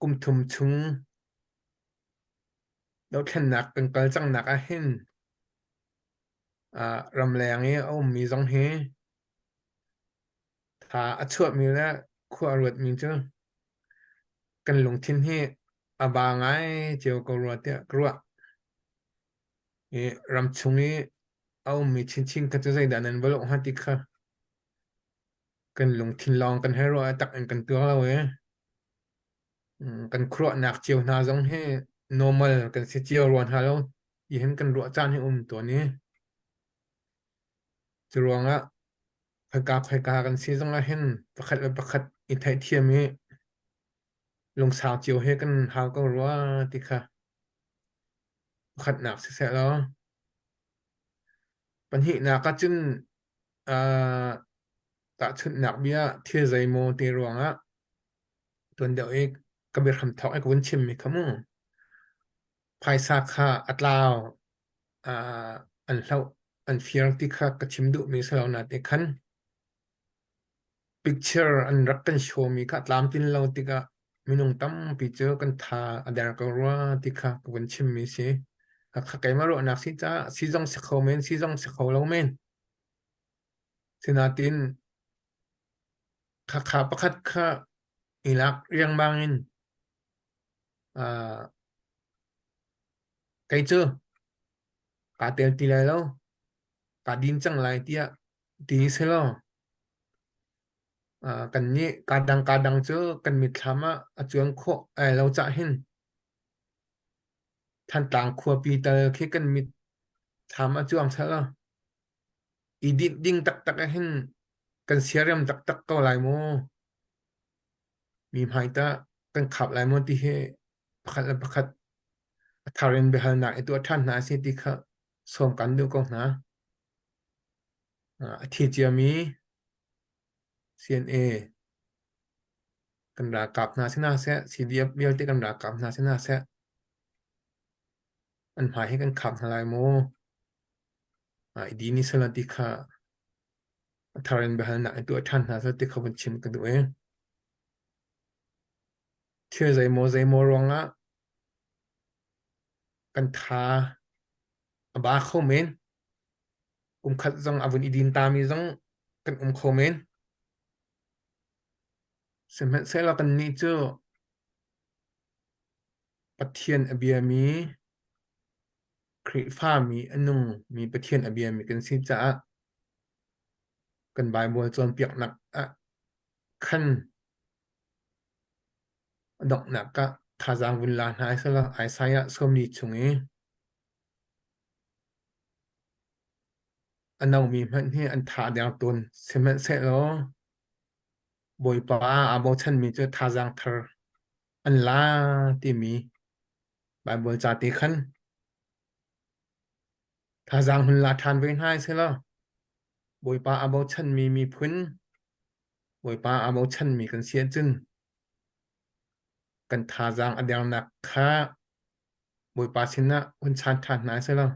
kum thum chung dothlennak kan kal cangnak ah hin uh, ramleng i a ummi zong hi Tha a chuahmi le khua a ruatmi cu kan lungthin hi a ba ngai cio ko rua tiah ka ruah. I ramchung i a ummi chinchin kha cu zeidah nan va lawh hnga ti kha kan lungthin lawng kan hei ruah i tak in kan tuar lo i kan khuaruahnak cio hna zong hi normal kan si cio rua hna lo. Hi hin kan ruah caan hi um tawn i cu ruangah Khoika khoika kan si zongah hin pakhat le pakhat i theihthiam i lungsau cio he kan hau ko rua ti kha pakhatnak siseh law pahnihnak ah cun uh, tahchunhnak bia thil zeimaw te ruangah tuan deuh i ka biahram thawk i ka vun chimmi kha mu phaisa kha a tlau uh, an hloh an fir ti kha ka chim duhmi si lo nate khan picture an rak kan show mi kha tlamtlin lo tikah minung tampi cu kan tha a der ko rua ti kha ka vun chimmi si. Kha keimah ruahnak si caah si zong si kho men si zong si kho lo men. Sinatin khakha pakhat kha i lak riangmang in uh, kei cu kaa tel ti lai lo, kaa din cang lai tiah ti selaw kannih kaa dang kaa dang cu kan mitthlam ah a cuang khawh ai lo cah hin Thantlang khuapi tal khi kan mitthlam a cuang selaw i dinh ding taktak ah hin kan siarem taktak ko lai maw? Mi hmai tah kan khap lai maw ti hi pakhat le pakhat a thar in biahalnak i tuah ṭhan hna a si ti kha sawm kan duh ko hna. A thi ciami CNA kan ralkap hna si hna seh, CDF vialte kan ralkap hna si hna seh, an hmai hi kan khap hna lai maw? I di ni sala ti kha a thar in biahalnak i tuah ṭhan hna seh ti kha vun chim ka duh i. Thil zeimaw zeimaw ruangah kan tha a ba kho men. Kum khat zong a vun i din tami zong kan um kho men. Sihmanhsehlaw kannih cu Pathian a biami Khrihfami a nungmi Pathian a biami kan si caah kan Baibal cawnpiaknak ah khan A donghnak ah thazaang vun la hna selaw Isaiah sawmli chung i a nomi hmanh hi an tha a deng tawn. Sihmanhsehlaw Bawipa aa bochanmi cu thazaang thar an la timi Baibal ca te khan thazaang hun la ṭhan ve hna selaw Bawipa aa bochanmi miphun Bawipa aa bochanmi kan si ahcun kan thazaang a dernak kha Bawipa sinah hun chan ṭhan hna seh law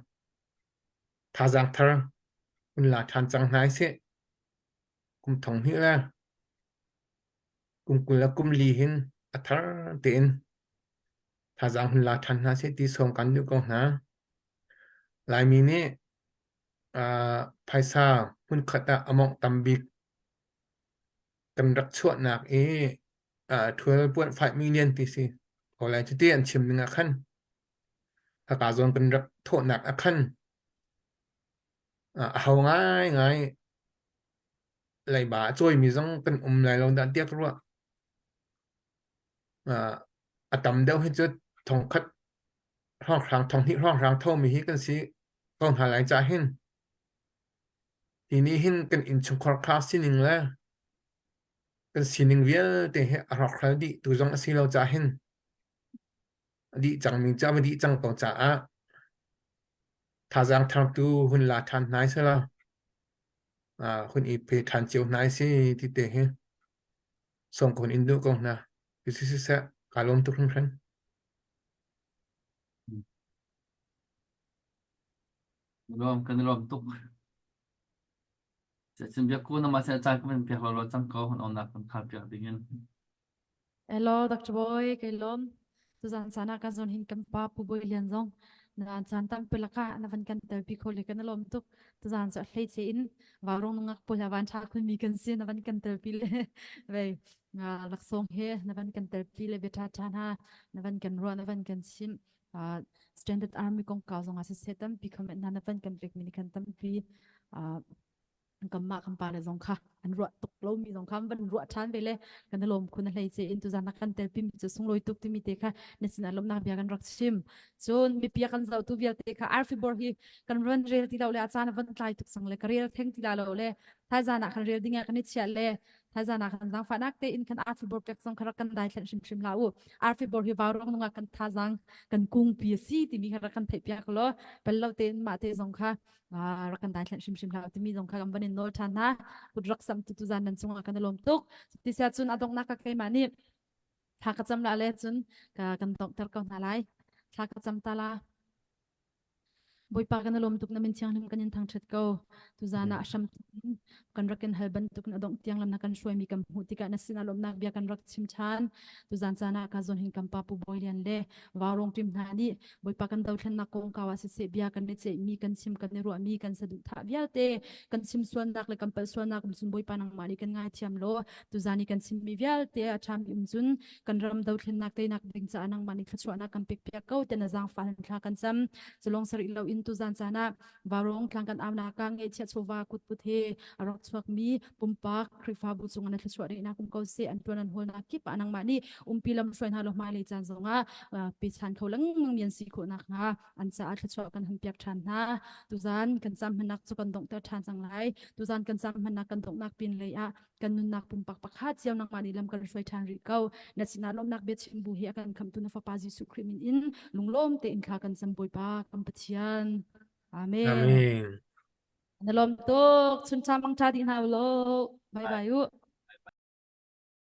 thazaang thar hun la ṭhan cang hna sih. Kum thong hnih le kum 20 le kum li hin a thar tein thazaang hun la ṭhan hna sih ti sawm kan duh ko hna. Laimi nih uh, phaisa hmunkhat ah a mawngh tam bik kan rak chuahnak i uh, 12.5 million ti si ko lai cuti an chim ning ah khan haka zawn kan rak thawhnak ah khan uh, a ho ngai ngai leiba a cawimi zong kan um lai lo dah tiah ka ruah. A tam deuh hi cu thongkhat hrawnghrang thonghnih hrawnghrang thomi hi kan si ko hna lai cah hin. Hi nih hin kan innchungkhar kha sining le kan sining vialte hi a rawkral dih tu zong a si lo cah hin a dih cangmi cu a va dih cang ko caah thazaang thartu hun la ṭhan hna selaw hun i pe ṭhan cio hna si ti te hi sawm ko in duh ko hna. Siseh kaa lawm tuk hringhran. Lawm kan i lawm tuk. Cun biakku na mah sin caan kan piak lo cang ko hun onnak kan khar piak ding in. Hello Dr. Boy kai lawm. Tuzan caan ah ka zawn hin kan pa Pu Bawi Lian zong na caan tampi lakah na van kan telpi kho le kan i lawm tuk. Tuzan cu a hleice in vaurong nungak pawl ha van ṭha khunmi kan si na van kan telpi le vei laksawng he na van kan telpi le bia ṭha ṭha hna na van kan ruah na van kan chimh. Standard Army kongkau zong ah siseh tampi comment hna na van kan pekmi nih khan tampi kanmah kan pale zong kha an ruah tuk lomi zong kha an van ruah ṭhan ve le kan i lawm khun a hlei ce in tuzan ah kan telpi mi cu sunglawi tuk timi te kha na sinah lawmhnak bia kan rak chim cun mipi a kan zohtu vialte kha arfi bor hi kan run rel ti lo le a caan a van tlai tuk cang le ka rel theng ti la lo le thaizan ah kan rel ding ah kan i chiah le thaizan ah kan zaangfahnak tein kan arfi bor pek zong kha rak kan dai thlen hrimhrim hlah u arfi bor hi vaurong nungah kan thazang kan kungpi a si timi kha rak kan theih piak law pel lo tein mah te zong kha rak kan dai thlen hrimhrim hlah timi zong kha kan van in nawl ṭhan hna kut rak sam tu tuzan nan cungah kan i lawm tuk ti sia cun a donghnak ka keimah nih thla ka cam la le cun ka kan donghter ko hna lai thla ka cam ta la Bawipa kan i lawm tuk na min thianghlim kan in thangṭhat ko. Tuzan ah a hram kan rak in hal bantuk in a dongh tiang lam na kan hruaimi kan hmuh tikah na sinah lawmhnak bia kan rak chim ṭhan. Tuzan caan ah ka zawn hin kan pa Pu Bawi Lian le Vaurong ṭim hna nih Bawipa kan dothlennak kongkau ah siseh bia kan i ceihmi, kan chim kan i ruahmi, kan saduhthah vialte kan chim sualnak le kan palh sualnak um cun Bawipa nangmah nih kan ngaithiam law tuzan i kan chimmi vialte a ṭhami um cun kan ram dothlennak teinak ding caah nangmah nih thluachuahnak kan pekpiak ko tiah na zaangfah in thla kan cam. Culong sarih lo in tuzan caan ah Vaurong tlang kan aunak ah ngeihchiah chawva kutput he a rak chuakmi pumpak Khrihfabu cungah na thluachuah rihnak um ko seh an tuan an hawlnak kip ah nangmah nih umpi lam hruai hna law hmailei caan zongah pe chan kho lengmang mi an si khawh nakhnga an caah thluachuah kan han piak ṭhan hna. Tuzan kan cam hmannak cu kan donghter ṭhan cang lai. Tuzan kan cam hmannak kan donghnak pin lei ah kan nunnak pumpak pakhat cio nangmah nih lam kan hruai ṭhan rih ko. Na sinah lawmhnak biachim bu hi a kan khamhtu na fapa Jesuh Khrih min in lunglawm tein thla kan cam Bawipa kan Pathian. Amen. Amen. Na lawm tuk. Chun cha mang ṭha dih hna u law. Bye bye u.